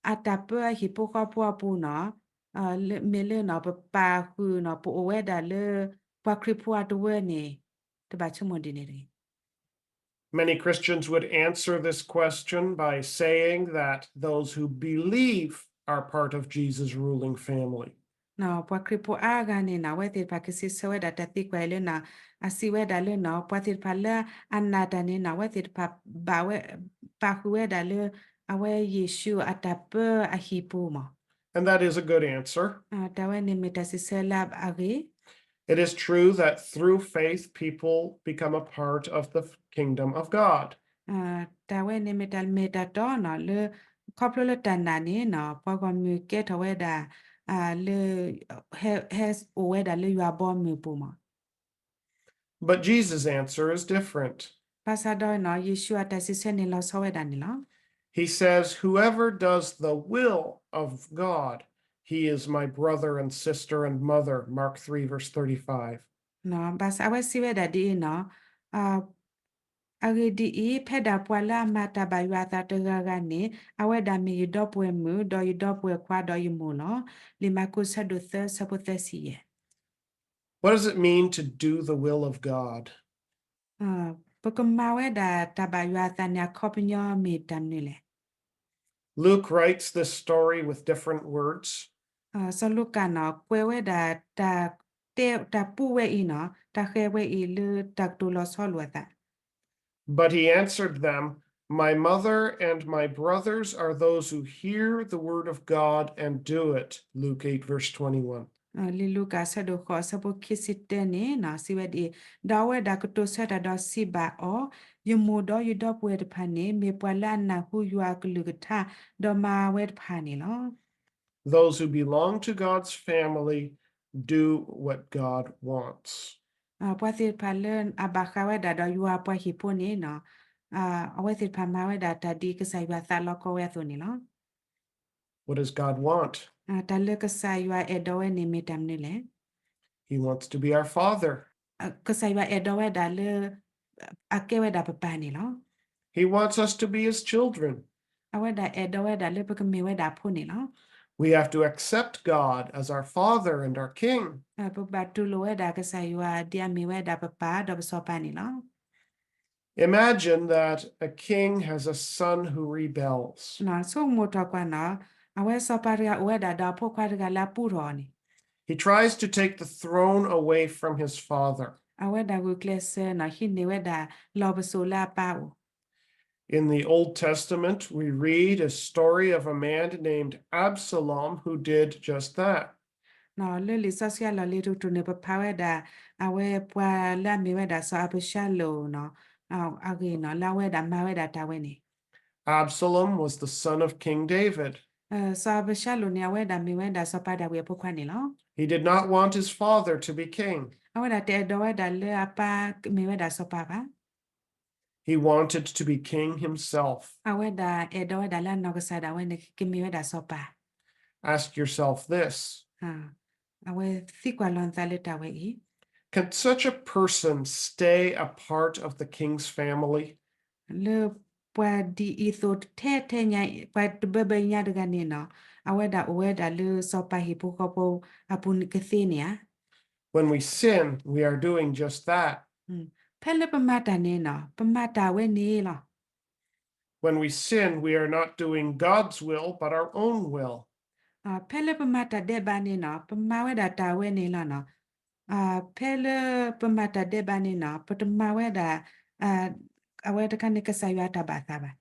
အတၢ်ပၢအဟံၣ်ဖိဃီဖိအပူၤန့ၣ်, မ့ၢ်လၢန့ၣ် ပပာ်ဃုာ်န့ၣ် ပအိၣ်ဝဲဒၣ်လၢပှၤခရံာ်ဖိအတဝၢန့ၣ်, တဘၣ်ဆိကမိၣ်ဒ်န့ၣ်တဂ့ၤ. Many Christians would answer this question by saying that those who believe are part of Jesus' ruling family. ပှၤခရံာ်ဖိအါဂၤန့ၣ်န့ၣ် အဝဲသ့ၣ်တဖၣ်ကစံးဆၢဝဲဒၣ်တၢ်သံကွၢ်အံၤလၢန့ၣ်, အစံးဝဲဒၣ်လၢန့ၣ်, ပှၤသ့ၣ်တဖၣ်လၢအနာ်တၢ်န့ၣ်န့ၣ် အဝဲသ့ၣ်တဖၣ်ဘၣ်ဝဲ, ပာ်ဃုာ်ဝဲဒၣ်လၢ အဝဲယ့ၣ်ၡူးအတၢ်ပၢအဟံၣ်ပူၤမး. And that is a good answer. တၢ်ဝဲန့ၣ်မ့ၢ်တၢ်စံးဆၢလၢအဂ့ၤ It is true that through faith people become a part of the kingdom of God. တၢ်ဝဲန့ၣ်မ့ၢ်တၢ်မ့ၢ်တၢ်တီန့ၣ် လၢခီဖျိလၢတၢ်နာ်န့ၣ်န့ၣ် ပှၤဂီၢ်မုၢ်ကဲထီၣ်ဝဲဒၣ် လၢ ဟဲ ဟဲအိၣ်ဝဲဒၣ်လၢယွၤဘီမုၢ်ပူၤမး. But Jesus' answer is different. ဘၣ်ဆၣ်ဒီးန့ၣ် ယ့ၣ်ၡူးအတၢ်စံးဆၢန့ၣ်လီၤဆီဝဲဒၣ်န့ၣ်လီၤ. He says, whoever does the will of God, he is my brother and sister and mother, Mark three, verse thirty-five. ဘၣ်ဆၣ်အဝဲစံးဝဲဒၣ်ဒ်အံၤန့ၣ်, အဂ့ၢ်ဒ်အံၤ, ဖဲဒၣ်ပှၤလၢအမၤတၢ်ဘၣ်ယွၤအသးတဂၤဂၤန့ၣ် အဝဲဒၣ်မ့ၢ်ယဒီပုၢ်ဝဲၢ်မုၣ်, ဒီးယဒီပုၢ်ဝဲၢ်ခွါ, ဒီးယမိၢ်လီၤ. လံာ်မၢကူးဆၢဒိၣ်သၢဆၢဖိသၢဆံယဲၢ် What does it mean to do the will of God? ပကမၤဝဲဒၣ်တၢ်ဘၣ်ယွၤအသးန့ၣ် အခီပညီမ့ၢ်တၢ်မနုၤလဲၣ်. Luke writes this story with different words. စီၤလူၤကၣ်န့ၣ် ကွဲးဝဲဒၣ် တၢ်ပူဝဲအံၤန့ၣ် တၢ်ဃဲၤဝဲအံၤလၢတၢ်ကတိၤလီၤဆီလိာ်အသး But he answered them, my mother and my brothers are those who hear the word of God and do it, Luke eight, verse twenty-one. လံာ်လူၤကၣ်အဆၢဒိၣ်ဃိးအဆၢဖိခံဆံတၢန့ၣ် စံးဝဲဒ်အံၤ, ဒီးအဝဲဒၣ်ကတိၤဆၢတၢ်ဒီးစံးဘၣ်အီၤ, ယမိၢ်ဒီးယဒီပုၢ်ဝဲၢ်တဖၣ်န့ၣ် မ့ၢ်ပှၤလၢအနၢ်ဟူယွၤအကလုၢ်ကထါ ဒီးမၤဝဲတဖၣ်န့ၣ်လီၤ. Those who belong to God's family do what God wants. ပှၤသ့ၣ်တဖၣ်လၢအဘၣ်ဃးဝဲဒၣ်ဒီးယွၤအပှၤဟံၣ်ဖိန့ၣ် အဝဲသ့ၣ်တဖၣ်မၤဝဲဒၣ်တၢ်ဒ်ကစၢ်ယွၤသးလီကီဝဲအသိးန့ၣ်လီၤ. What does God want? တၢ်လၢကစၢ်ယွၤအဲၣ်ဒိးဝဲန့ၣ်မ့ၢ်တၢ်မနုၤလဲၣ်. He wants to be our father. ကစၢ်ယွၤအဲၣ်ဒိးဝဲဒၣ်လၢ အကဲဝဲဒၣ်ပပၢ်န့ၣ်လီၤ. He wants us to be his children. အဝဲဒၣ်အဲၣ်ဒိးဝဲဒၣ်လၢပကမ့ၢ်ဝဲဒၣ်အဖိန့ၣ်လီၤ. We have to accept God as our Father and our King. ပဘၣ်တူၢ်လိာ်ဝဲဒၣ်ကစၢ်ယွၤဒ်အမ့ၢ်ဝဲဒၣ်ပပၢ်ဒီးပစီၤပၤန့ၣ်လီၤ. Imagine that a king has a son who rebels. ဆိကမိၣ်ထီၣ်ကွၢ်န့ၣ်, အဝဲစီၤပၤတဂၤအိၣ်ဝဲဒၣ်ဒီးအဖိခွါတဂၤလၢအပူထီၣ်အီၤန့ၣ်, He tries to take the throne away from his father. အဝဲဒၣ်ဂုာ်ကျဲးစၢးန့ၣ် ဟံးန့ၢ်ဝဲဒၣ်လီၢ်ပစိာ်လၢအပၢ်အအိၣ် In the Old Testament, we read a story of a man named Absalom who did just that. လၢလံာ်စီဆှံအလီၢ်လံၤတကတြူၢ်န့ၣ် ပဖးဝဲဒၣ် အဝဲပှၤလၢအမ့ၢ်ဝဲဒၣ်စီၤအၤဘၡါလိၣ်န့ၣ်, အဂ့ၢ်နီၤ လၢအဝဲဒၣ်မၤဝဲဒၣ်တၢ်ဝဲန့ၣ်. Absalom was the son of King David. စီၤအၤဘၡါလိၣ်န့ၣ် အဝဲဒၣ်မ့ၢ်ဝဲဒၣ်စီၤပၤဒၤဝံးအဖိခွါန့ၣ်လီၤ. He did not want his father to be king. အဝဲဒၣ်တအဲၣ်ဒိးဝဲဒၣ်လၢအပၢ်မ့ၢ်ဝဲဒၣ်စီၤပၤဘၣ်. He wanted to be king himself. အဝဲဒၣ်အဲၣ်ဒိးဝဲဒၣ်လၢအနီၢ်ကစၢ်ဒၣ်ဝဲန့ၣ် ကမ့ၢ်ဝဲဒၣ်စီၤပၤ. Ask yourself this. အဝဲသံကွၢ်လီၤနသးလၢတၢ်ဝဲအံၤ. Can such a person stay a part of the king's family? လၢပှၤဒ်အံၤသိးထဲထဲညါ ပှၤတဘၢဘၢညါတဂၤန့ၣ်နီၤ အဝဲဒၣ်အိၣ်ဝဲဒၣ်လၢစီၤပၤဟံၣ်ဖိဃီဖိအပူၤန့ၣ် ကသ့န့ၣ်ဧါ. When we sin, we are doing just that. ဖဲလၢပမၤတၢ်န့ၣ်နီၤ ပမၤတၢ်ဝဲန့ၣ်လီၤ. When we sin, we are not doing God's will, but our own will. ဖဲလၢပမၤတၢ်ဒဲးဘးန့ၣ်နီၤ ပမၤဝဲဒၣ်တၢ်ဝဲန့ၣ်လီၤနီၤ. ဖဲလၢပမၤတၢ်ဒဲးဘးန့ၣ်နီၤ ပတမၤဝဲဒၣ် အဝဲတခါန့ၣ် ကစၢ်ယွၤတၢ်ဘၣ်သးဘၣ်.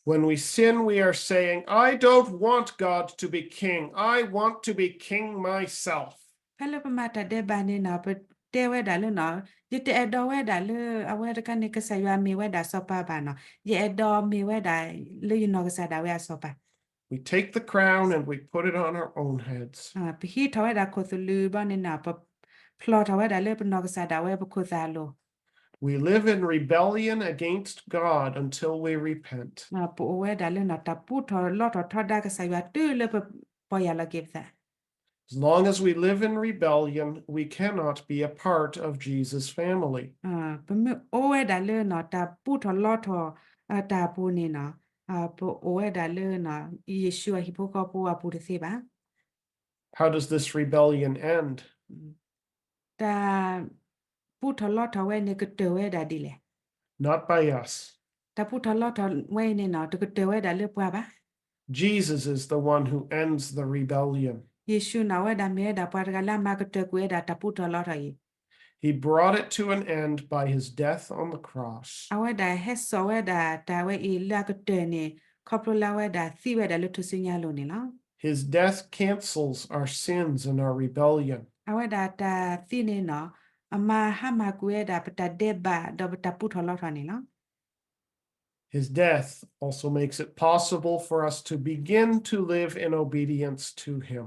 When we sin, we are saying, I don't want God to be king. I want to be king myself. ဖဲလၢပမၤတၢ်ဒဲးဘးန့ၣ်နီၤ ပတဲဝဲဒၣ်လၢနီၤ ယတအဲၣ်ဒိးဝဲဒၣ်လၢအဝဲတခါန့ၣ် ကစၢ်ယွၤမ့ၢ်ဝဲဒၣ်စီၤပၤဘၣ်နီၤ ယအဲၣ်ဒိးမ့ၢ်ဝဲဒၣ်လၢယနီၢ်ကစၢ်ဒၣ်ဝဲအစီၤပၤ. We take the crown and we put it on our own heads. ပဟံးထီၣ်ဝဲဒၣ်ခိၣ်သလုးဘီန့ၣ်နီၤ ပဖျိထီၣ်ဝဲဒၣ်လၢပနီၢ်ကစၢ်ဒၣ်ဝဲပခိၣ်သးအလိၤ. We live in rebellion against God until we repent. ပအိၣ်ဝဲဒၣ်လၢနီၤ တၢ်ပူထီၣ်လီထီၣ်ထီဒါကစၢ်ယွၤတုၤလၢပပီၢ်ယၢ်လီၤက့ၤပသး. As long as we live in rebellion, we cannot be a part of Jesus' family. ပမ့ၢ်အိၣ်ဝဲဒၣ်လၢနီၤ တၢ်ပူထီၣ်လီထီၣ်တၢ်အပူၤန့ၣ်နီၤ ပအိၣ်ဝဲဒၣ်လၢနီၤ ယ့ၣ်ၡူးအဟံၣ်ဖိဃီဖိအပူၤတသ့ဘၣ်. How does this rebellion end? တၢ်ပူထီၣ်လီထီၣ်ဝဲန့ၣ် ကတၢၢ်ဝဲဒၣ်ဒ်လဲၣ်. Not by us. တၢ်ပူထီၣ်လီထီၣ်ဝဲအံၤန့ၣ်နီၤ တကတၢၢ်ဝဲဒၣ်လၢပှၤဘၣ်. Jesus is the one who ends the rebellion. ယ့ၣ်ၡူးန့ၣ် အဝဲဒၣ်မ့ၢ်ဝဲဒၣ်ပှၤတဂၤလၢအမၤကတၢၢ်ကွံာ်ဝဲဒၣ်တၢ်ပူထီၣ်လီထီၣ်အံၤ. He brought it to an end by his death on the cross. အဝဲဒၣ်ဟဲစိာ်ဝဲဒၣ်တၢ်ဝဲအံၤလၢအကတၢၢ်န့ၣ် ခီဖျိလၢအဝဲဒၣ်သံဝဲဒၣ်လၢထူၣ်စုညါအလိၤန့ၣ်လီၤ. His death cancels our sins and our rebellion. အဝဲဒၣ်တၢ်သံန့ၣ်နီၤ အမၤဟါမၢ်ကွံာ်ဝဲဒၣ် ပတၢ်ဒဲးဘးဒီးပတၢ်ပူထီၣ်လီထီၣ်န့ၣ်လီၤ. His death also makes it possible for us to begin to live in obedience to him.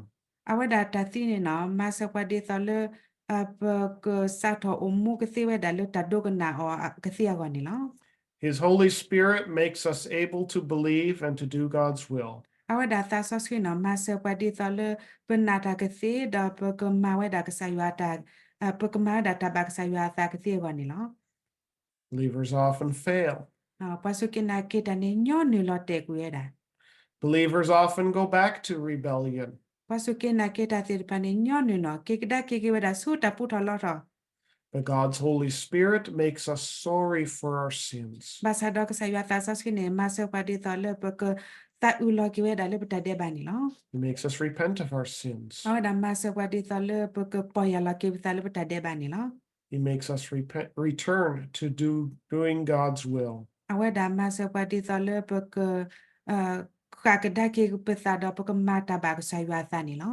အဝဲဒၣ်တၢ်သံန့ၣ်နီၤ မၤစၢၤပှၤဒ်သိးလၢ ပကစးထီၣ်အိၣ်မူကသ့ဝဲဒၣ်လၢတၢ်ဒိကနၣ်အီၤကသ့အဂီၢ်န့ၣ်လီၤ. His Holy Spirit makes us able to believe and to do God's will. အဝဲဒၣ်သးစီဆှံန့ၣ် မၤစၢၤပှၤဒ်သိးလၢ ပနာ်တၢ်ကသ့ ဒီးပကမၤဝဲဒၣ်ကစၢ်ယွၤတၢ် ပကမၤဝဲဒၣ်တၢ်ဘၣ်ကစၢ်ယွၤအသးကသ့အဂီၢ်န့ၣ်လီၤ. Believers often fail. ပှၤစူၢ်က့ၤနာ်က့ၤတၢ်န့ၣ် ညီနုၢ်လီၤတဲာ်ကွံာ်ဝဲဒၣ်. Believers often go back to rebellion. ပှၤစူၢ်က့ၤနာ်က့ၤတၢ်သ့ၣ်တဖၣ်န့ၣ် ညီနုၢ်နီၤ က့ၤကဒါက့ၤက့ၤဝဲဒၣ်ဆူတၢ်ပူထီၣ်လီထီၣ်. But God's Holy Spirit makes us sorry for our sins. ဘၣ်ဆၣ်ဒီးကစၢ်ယွၤသးစီဆှံန့ၣ် မၤစၢၤပှၤဒ်သိးလၢပကသးအုးလီၤက့ၤဝဲဒၣ်လၢပတၢ်ဒဲးဘးန့ၣ်လီၤ. He makes us repent of our sins. အဝဲဒၣ်မၤစၢၤပှၤဒ်သိးလၢပကပီၢ်ယၢ်လီၤက့ၤပသးလၢပတၢ်ဒဲးဘးန့ၣ်လီၤ. He makes us repent, return to do, doing God's will. အဝဲဒၣ်မၤစၢၤပှၤဒ်သိးလၢပက ဃၣ်ကဒါက့ၤပသးဒီးပကမၤတၢ်ဘၣ်ကစၢ်ယွၤအသးန့ၣ်လီၤ.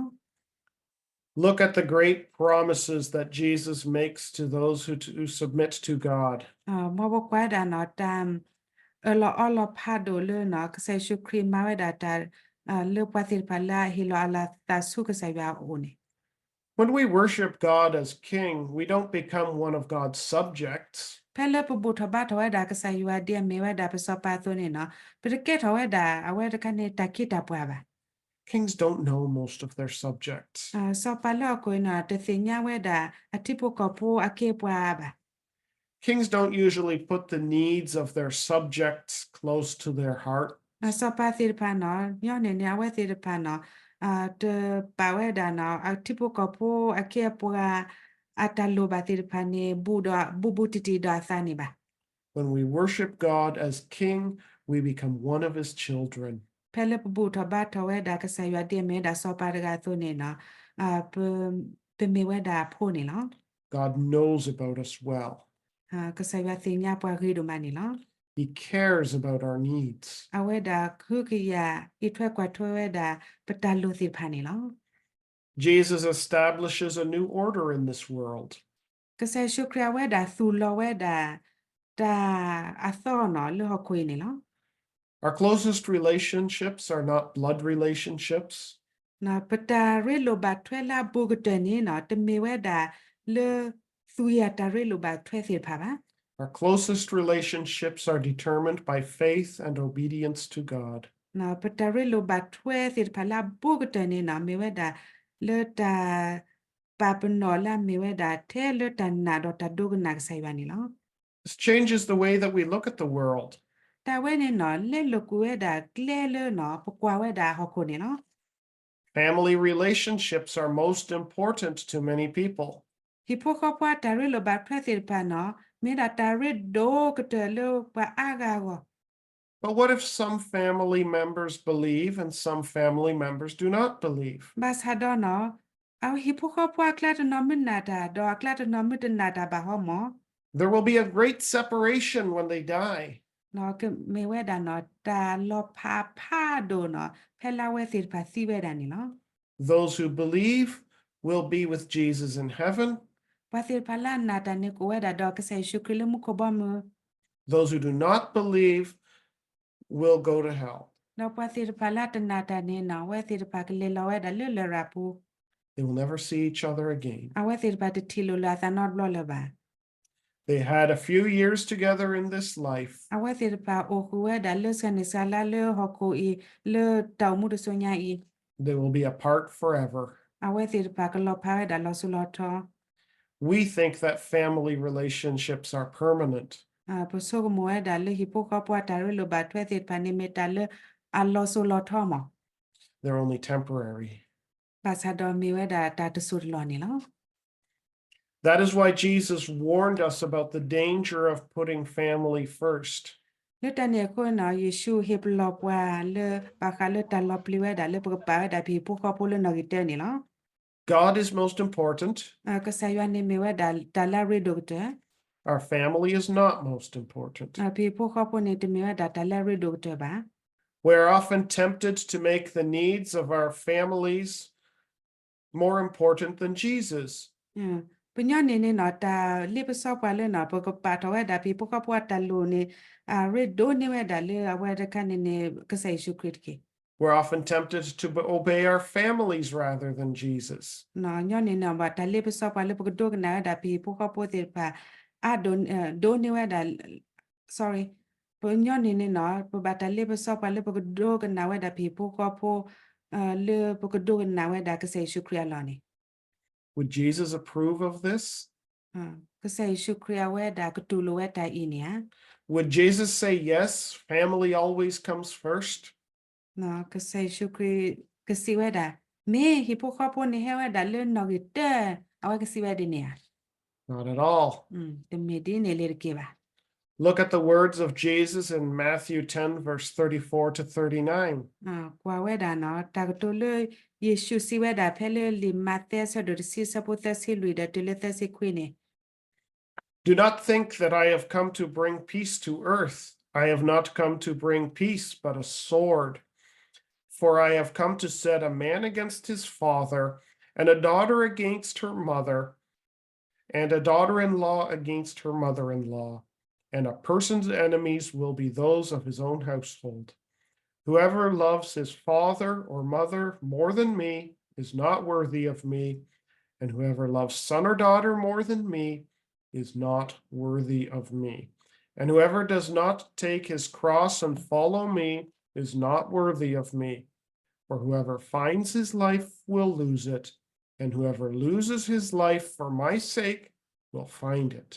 Look at the great promises that Jesus makes to those who, who submit to God. မ်ပကွၢ်ဒၣ်နီၤ တၢ်အၢၣ်လီၤအီလီၤဖးဒိၣ်လၢနီၤ ကစၢ်ယ့ၣ်ၡူးခရံာ်မၤဝဲဒၣ်တၢ် လၢပှၤသ့ၣ်တဖၣ်လၢအဟ့ၣ်လီၤအသးဆူကစၢ်ယွၤအအိၣ်န့ၣ်. When we worship God as King, we don't become one of God's subjects. ဖဲလၢပဘူၣ်ထီၣ်ဘါထီၣ်ဝဲဒၣ်ကစၢ်ယွၤဒ်အမ့ၢ်ဝဲဒၣ်ပစီၤပၤအသိးန့ၣ်နီၤ ပတကဲထီၣ်ဝဲဒၣ် အဝဲတခါန့ၣ် တၢ်ခ့တၢ်ပှၤဘၣ်. Kings don't know most of their subjects. စီၤပၤလၢအကီၢ်အံၤနီၤ တသ့ၣ်ညါဝဲဒၣ် အထံဖိကီၢ်ဖိအခ့အပှၤဘၣ်. Kings don't usually put the needs of their subjects close to their heart. စီၤပၤသ့ၣ်တဖၣ်နီၤ ညီနုၢ်န့ၣ် အဝဲသ့ၣ်တဖၣ်နီၤ တပာ်ဝဲဒၣ်နီၤ အထံဖိကီၢ်ဖိအခ့အပှၤ အတၢ်လိၣ်ဘၣ်သ့ၣ်တဖၣ်န့ၣ် ဘူးဒီး ဘူးဘူးတံၢ်တံၢ်ဒီးအသးန့ၣ်ဘၣ်. When we worship God as King, we become one of his children. ဖဲလၢပဘူၣ်ထီၣ်ဘါထီၣ်ဝဲဒၣ်ကစၢ်ယွၤဒ်အမ့ၢ်ဝဲဒၣ်စီၤပၤတဂၤအသိးန့ၣ်နီၤ ပမ့ၢ်ဝဲဒၣ်အဖိန့ၣ်လီၤ. God knows about us well. ကစၢ်ယွၤသ့ၣ်ညါပှၤဂ့ၤဒိၣ်မးန့ၣ်လီၤ. He cares about our needs. အဝဲဒၣ်ကဟုကယာ်အံးထွဲကွၢ်ထွဲဝဲဒၣ် ပတၢ်လိၣ်သ့ၣ်တဖၣ်န့ၣ်လီၤ. Jesus establishes a new order in this world. ကစၢ်ယ့ၣ်ၡူးခရံာ်အဝဲဒၣ်သူၣ်လီၤဝဲဒၣ် တၢ်အသီၣ်နီၤ လၢဟီၣ်ခိၣ်အံၤန့ၣ်လီၤ. Our closest relationships are not blood relationships. ပတၢ်ရ့လိာ်ဘၣ်ထွဲလၢအဘူးကတၢၢ်န့ၣ်နီၤ တမ့ၢ်ဝဲဒၣ်လၢသွံၣ်အတၢ်ရ့လိာ်ဘၣ်ထွဲသ့ၣ်တဖၣ်ဘၣ်. Our closest relationships are determined by faith and obedience to God. ပတၢ်ရ့လိာ်ဘၣ်ထွဲသ့ၣ်တဖၣ်လၢအဘူးကတၢၢ်န့ၣ်နီၤ မ့ၢ်ဝဲဒၣ်လၢတၢ်ပာ်ပနီၣ်လၢအမ့ၢ်ဝဲဒၣ်ထဲလၢတၢ်နာ်ဒီးတၢ်ဒိကနၣ်ကစၢ်ယွၤန့ၣ်လီၤ. This changes the way that we look at the world. တၢ်ဝဲန့ၣ်နီၤ လဲလိာ်ကွံာ်ဝဲဒၣ်ကျဲလၢနီၤ ပကွၢ်ဝဲဒၣ်ဟီၣ်ခိၣ်န့ၣ်လီၤ. Family relationships are most important to many people. ဟံၣ်ဖိဃီဖိအတၢ်ရ့လိာ်ဘၣ်ထွဲသ့ၣ်တဖၣ်နီၤ မ့ၢ်ဒၣ်တၢ်ရ့ဒိၣ်ကတၢၢ်လၢပှၤအါဂၤအဂီၢ်. But what if some family members believe and some family members do not believe? ဘၣ်ဆၣ်ဒီးနီၤ အဟံၣ်ဖိဃီဖိအကျါတနီၤမ့ၢ်နာ်တၢ် ဒီးအကျါတနီၤမ့ၢ်တနာ်တၢ်ဘၣ်ဟီမၢ် There will be a great separation when they die. ကမ့ၢ်ဝဲဒၣ်နီၤ တၢ်လီၤဖးဖးဒိၣ်နီၤ ဖဲလၢအဝဲသ့ၣ်တဖၣ်သံဝဲဒၣ်န့ၣ်လီၤ. Those who believe will be with Jesus in heaven. ပှၤသ့ၣ်တဖၣ်လၢအနာ်တၢ်န့ၣ် ကအိၣ်ဝဲဒၣ်ဒီးကစၢ်ယ့ၣ်ၡူးခရံာ်လၢမူခိၣ်ဘီမုၢ်. Those who do not believe will go to hell. ဒီးပှၤသ့ၣ်တဖၣ်လၢအတနာ်တၢ်န့ၣ်နီၤ အဝဲသ့ၣ်တဖၣ်ကလဲၤလီၤဝဲဒၣ်လၢလရာ်ပူၤ. They will never see each other again. အဝဲသ့ၣ်တဖၣ်တထံၣ်လိာ်လၢအသးနီတဘျီလၢၤဘၣ်. They had a few years together in this life. အဝဲသ့ၣ်တဖၣ်အိၣ်ဃုာ်ဝဲဒၣ်လၢစှၤန့ၢ်စှၤလါလၢဟီၣ်ခိၣ်အံၤ လၢတၢ်အိၣ်မူတစိၤညါအံၤ. They will be apart forever. အဝဲသ့ၣ်တဖၣ်ကလီၤဖးဝဲဒၣ်လီၤစိၤလီၤထီ. We think that family relationships are permanent. ပဆိကမိၣ်ဝဲဒၣ်လၢဟံၣ်ဖိဃီဖိအတၢ်ရ့လိာ်ဘၣ်ထွဲသ့ၣ်တဖၣ်န့ၣ် မ့ၢ်တၢ်လၢအလီၤစိၤလီၤထီမၢ်. They're only temporary. ဘၣ်ဆၣ်ဒီးမ့ၢ်ဝဲဒၣ်တၢ်တစိၢ်တလီၢ်န့ၣ်လီၤ. That is why Jesus warned us about the danger of putting family first. လၢတၢ်န့ၣ်အဃိနီၤ ယ့ၣ်ၡူးဟ့ၣ်ပလီၢ်ပှၤလၢ ဘၣ်ဃးလၢတၢ်လီၤပျံၤဝဲဒၣ်လၢပကပာ်ဝဲဒၣ်ပဟံၣ်ဖိဃီဖိလၢနီၣ်ဂံၢ်တၢန့ၣ်လီၤ. God is most important. ကစၢ်ယွၤန့ၣ်မ့ၢ်ဝဲဒၣ်တၢ်လၢအရ့ဒိၣ်ကတၢၢ်. Our family is not most important. ပဟံၣ်ဖိဃီဖိန့ၣ် တမ့ၢ်ဝဲဒၣ်တၢ်လၢအရ့ဒိၣ်ကတၢၢ်ဘၣ်. We are often tempted to make the needs of our families more important than Jesus. ပညီန့ၣ်န့ၣ်နီၤ တၢ်လ့ပစီပှၤလၢနီၤ ပကပာ်ထီၣ်ဝဲဒၣ်ပဟံၣ်ဖိဃီဖိအတၢ်လိၣ်န့ၣ် အရ့ဒိၣ်န့ၢ်ဝဲဒၣ်လၢအဝဲတခါန့ၣ်န့ၣ် ကစၢ်ယ့ၣ်ၡူးခရံာ်တက့ၢ်. We're often tempted to obey our families rather than Jesus. ညီန့ၣ်န့ၣ် ဘၣ်တၢ်လ့ပစီပှၤလၢပကဒိကနၣ်ဝဲဒၣ်ပဟံၣ်ဖိဃီဖိသ့ၣ်တဖၣ် အဒိၣ် ဒိၣ်န့ၢ်ဝဲဒၣ် sorry ပညီန့ၣ်န့ၣ်နီၤ ပဘၣ်တၢ်လ့ပစီပှၤလၢပကဒိကနၣ်ဝဲဒၣ်ပဟံၣ်ဖိဃီဖိ လၢပကဒိကနၣ်ဝဲဒၣ်ကစၢ်ယ့ၣ်ၡူးခရံာ်အလီၢ်န့ၣ်. Would Jesus approve of this? ကစၢ်ယ့ၣ်ၡူးခရံာ်အဝဲဒၣ်ကတူၢ်လိာ်ဝဲတၢ်အံၤန့ၣ်ဧါ. Would Jesus say, yes, family always comes first? ကစၢ်ယ့ၣ်ၡူးခရံာ်ကစံးဝဲဒၣ် မ့ၢ်ဟံၣ်ဖိဃီဖိန့ၣ်ဟဲဝဲဒၣ်လၢနီၣ်ဂံၢ်တၢ အဝဲကစံးဝဲဒ်န့ၣ်ဧါ. Not at all. တမ့ၢ်ဒ်န့ၣ်လၢၤတက့ၢ်ဘၣ်. Look at the words of Jesus in Matthew ten, verse thirty-four to thirty-nine. ကွၢ်ဝဲဒၣ်နီၤ တၢ်ကတိၤလၢယ့ၣ်ၡူးစံးဝဲဒၣ်ဖဲလၢလံာ်မးသဲအဆၢဒိၣ်တဆံ အဆၢဖိသၢဆံလွံၢ်ဒီးတုၤလၢသၢဆံခွံန့ၣ် Do not think that I have come to bring peace to earth. I have not come to bring peace, but a sword. For I have come to set a man against his father, and a daughter against her mother, and a daughter-in-law against her mother-in-law, and a person's enemies will be those of his own household. Whoever loves his father or mother more than me is not worthy of me, and whoever loves son or daughter more than me is not worthy of me. And whoever does not take his cross and follow me is not worthy of me. For whoever finds his life will lose it, and whoever loses his life for my sake will find it.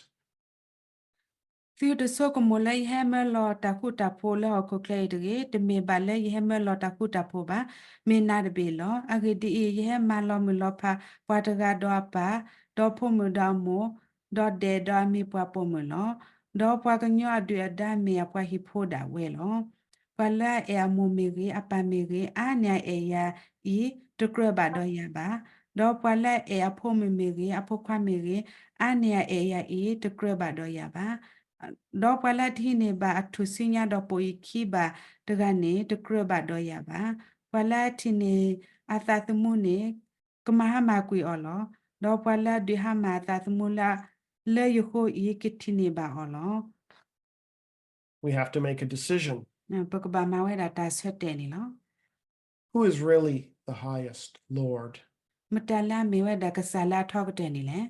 သုတဆိကမိၣ်လၢယဟဲမၢလီၤတၢ်ဃူတၢ်ဖိးလၢဟီၣ်ခိၣ်ချၢအံၤတဂ့ၤ, တမ့ၢ်ဘၣ်လၢယဟဲမၢလီၤတၢ်ဃူတၢ်ဖိးဘၣ်, မ့ၢ်နၤတဘ့ၣ်လီၤ. အဂ့ၢ်ဒ်အံၤ, ယဟဲမၤလီၤမုၢ်လီၤဖးပှၤတဂၤဒီးအပၢ်, ဒီးဖိမုၣ်ဒီးအမိၢ်, ဒီးဒဲးဒီးအမံၤပှၢ်ပိာ်မုၣ်လီၤ. ဒီးပှၤကညီအဒုၣ်အဒါမ့ၢ်အပှၤဟံၣ်ဖိဒၣ်ဝဲလီၤ. ပှၤလၢအအဲၣ်အမိၢ်မ့ၢ်ဂ့ၤ, အပၢ်မ့ၢ်ဂ့ၤ, အါန့ၢ်အအဲၣ်ယၤအံၤ, တကြၢးဘၣ်ဒီးယၤဘၣ်. ဒီးပှၤလၢအအဲၣ်အဖိမုၣ်မ့ၢ်ဂ့ၤ, အဖိခွါမ့ၢ်ဂ့ၤ, အါန့ၢ်အအဲၣ်ယၤအံၤ, တကြၢးဘၣ်ဒီးယၤဘၣ်. ဒီးပှၤလၢအတဟံးန့ၢ်ဘၣ်အထူၣ်စုညါဒီးပိာ်အခံဘၣ်တဂၤန့ၣ်, တကြၢးဘၣ်ဒီးယၤဘၣ်. ပှၤလၢအထံၣ်န့ၢ်အသးသမူန့ၣ်, ကမၤဟါမၢ်ကွံာ်အီၤလီၤ. ဒီးပှၤလၢအဒုးဟါမၢ်အသးသမူလၢယဃိအံၤ, ကထံၣ်န့ၢ်ဘၣ်အီၤလီၤ. We have to make a decision. ပကဘၣ်မၤဝဲဒၣ်တၢ်ဆၢတဲာ်န့ၣ်လီၤ. Who is really the highest Lord? မတၤလၢအမ့ၢ်ဝဲဒၣ်ကစၢ်လၢအထီကတၢၢ်န့ၣ်လဲၣ်.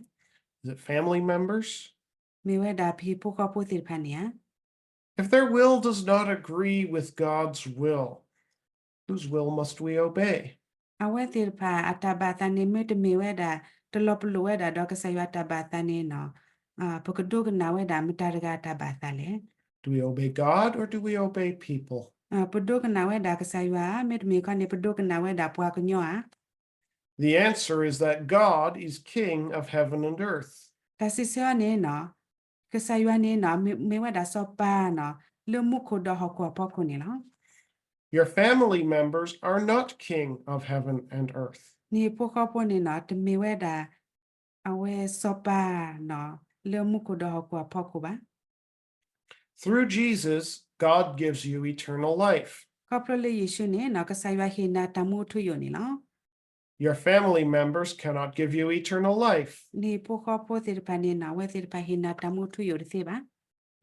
Is it family members? မ့ၢ်ဝဲဒၣ်ပဟံၣ်ဖိဃီဖိသ့ၣ်တဖၣ်န့ၣ်ဧါ. If their will does not agree with God's will, whose will must we obey? အဝဲသ့ၣ်တဖၣ်အတၢ်ဘၣ်သးန့ၣ် မ့တမ့ၢ်ဝဲဒၣ် တလီၤပလိာ်ဝဲဒၣ်ဒီးကစၢ်ယွၤအတၢ်ဘၣ်သးန့ၣ်နီၤ, ပကဒိကနၣ်ဝဲဒၣ်မတၤတဂၤအတၢ်ဘၣ်သးလဲၣ်. Do we obey God or do we obey people? ပဒိကနၣ်ဝဲဒၣ်ကစၢ်ယွၤဧါ, မ့တမ့ၢ်ခီန့ၣ် ပဒိကနၣ်ဝဲဒၣ်ပှၤကညီဧါ. The answer is that God is King of heaven and earth. တၢ်စံးဆၢအီၤန့ၣ်နီၤ, ကစၢ်ယွၤန့ၣ်နီၤ မ့ၢ်ဝဲဒၣ်စီၤပၤနီၤ လၢမူခိၣ်ဒီးဟီၣ်ခိၣ်အဖီခိၣ်န့ၣ်လီၤ. Your family members are not king of heaven and earth. နဟံၣ်ဖိဃီဖိန့ၣ်နီၤ တမ့ၢ်ဝဲဒၣ် အဝဲစီၤပၤနီၤ လၢမူခိၣ်ဒီးဟီၣ်ခိၣ်အဖီခိၣ်ဘၣ်. Through Jesus, God gives you eternal life. ခီဖျိလၢယ့ၣ်ၡူးန့ၣ်နီၤ ကစၢ်ယွၤဟ့ၣ်နၤတၢ်မူထူယိာ်န့ၣ်လီၤ. Your family members cannot give you eternal life. နဟံၣ်ဖိဃီဖိသ့ၣ်တဖၣ်န့ၣ်နီၤ အဝဲသ့ၣ်တဖၣ်ဟ့ၣ်နၤတၢ်မူထူယိာ်တသ့ဘၣ်.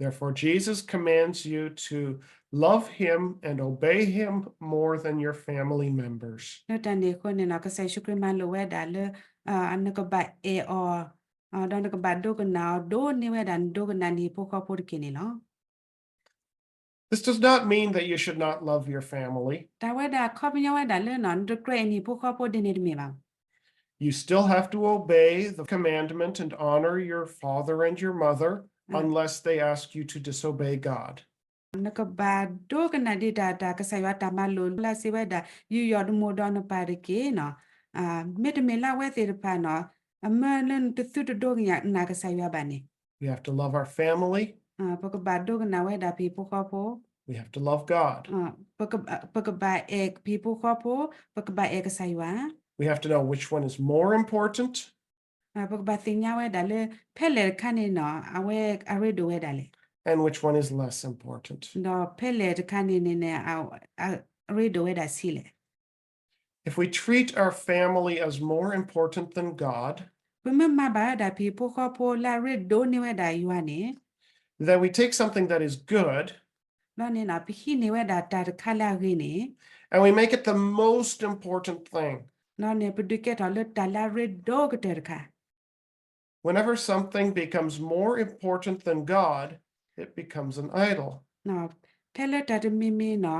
Therefore, Jesus commands you to love him and obey him more than your family members. လၢတၢ်န့ၣ်အဃိန့ၣ်နီၤ ကစၢ်ယ့ၣ်ၡူးခရံာ်မၤလိာ်ဝဲဒၣ်လၢ နကဘၣ်အဲၣ်အီၤ ဒီးနကဘၣ်ဒိကနၣ်အီၤ ဒိၣ်န့ၢ်ဝဲဒၣ်နဒိကနၣ်နဟံၣ်ဖိဃီဖိတက့ၢ်န့ၣ်လီၤ. This does not mean that you should not love your family. တၢ်ဝဲဒၣ်အခီပညီဝဲဒၣ်လၢနီၤ နတကြၢးအဲၣ်နဟံၣ်ဖိဃီဖိဒ်န့ၣ်တမ့ၢ်ဘၣ်. You still have to obey the commandment and honor your father and your mother unless they ask you to disobey God. နကဘၣ်ဒိကနၣ်ဒံးတၢ် တၢ်ကစၢ်ယွၤတၢ်မၤလိာ်လၢစံးဝဲဒၣ် ယူးယီၣ်နမိၢ်ဒီးနပၢ်တက့ၢ်နီၤ. မ့တမ့ၢ်လၢအဝဲသ့ၣ်တဖၣ်နီၤ အမၢလၢနတသုတဒိကနၣ်ကစၢ်ယွၤဘၣ်န့ၣ် We have to love our family. ပကဘၣ်ဒိကနၣ်ဝဲဒၣ်ပဟံၣ်ဖိဃီဖိ, We have to love God. ပကဘၣ်အဲၣ်ပဟံၣ်ဖိဃီဖိ, ပကဘၣ်အဲၣ်ကစၢ်ယွၤ, We have to know which one is more important. ပကဘၣ်သ့ၣ်ညါဝဲဒၣ်လၢ ဖဲလဲၣ်တခါန့ၣ်နီၤ အဝဲအရ့ဒိၣ်ဝဲဒၣ်လဲၣ်, And which one is less important. ဒီးဖဲလဲၣ်တခါန့ၣ်န့ၣ် အရ့ဒိၣ်ဝဲဒၣ်ဆံးလဲၣ်. If we treat our family as more important than God, ပမ့ၢ်မၤဘၣ်ဝဲဒၣ်ပဟံၣ်ဖိဃီဖိလၢအရ့ဒိၣ်န့ၢ်ဝဲဒၣ်ယွၤန့ၣ်, then we take something that is good ဒီးန့ၣ်နီၤ ပဟံးန့ၢ်ဝဲဒၣ်တၢ်တခါလၢအဂ့ၤန့ၣ်, and we make it the most important thing. ဒီးန့ၣ် ပဒုးကဲထီၣ်လၢတၢ်လၢအရ့ဒိၣ်ကတၢၢ်တခါ. Whenever something becomes more important than God, it becomes an idol. ဖဲလၢတၢ်တမံၤမံၤနီၤ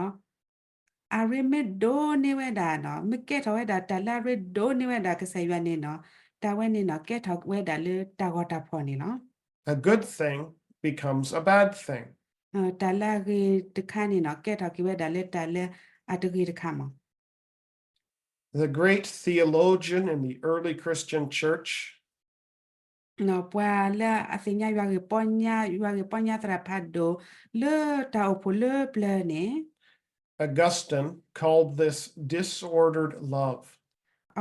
အရ့မ့ၢ်ဒိၣ်န့ၢ်ဝဲဒၣ်နီၤ မ့ၢ်ကဲထီၣ်ဝဲဒၣ်တၢ်လၢအရ့ဒိၣ်န့ၢ်ဝဲဒၣ်ကစၢ်ယွၤန့ၣ်နီၤ တၢ်ဝဲန့ၣ်နီၤ ကဲထီၣ်ဝဲဒၣ်လၢတၢ်ဂီၤတၢ်ဖှီၣ်န့ၣ်လီၤ. A good thing becomes a bad thing. တၢ်လၢအဂ့ၤတခါန့ၣ်နီၤ ကဲထီၣ်က့ၤဝဲဒၣ်လၢတၢ်လၢအတဂ့ၤတခါမး. The great theologian in the early Christian church ပှၤလၢအသ့ၣ်ညါယွၤဂ့ၢ်ပီညါ ယွၤဂ့ၢ်ပီညါသရၣ်ဖးဒိၣ် လၢတၢ်အိၣ်ဖှိၣ်လၢပျၢၤန့ၣ်, Augustine called this disordered love.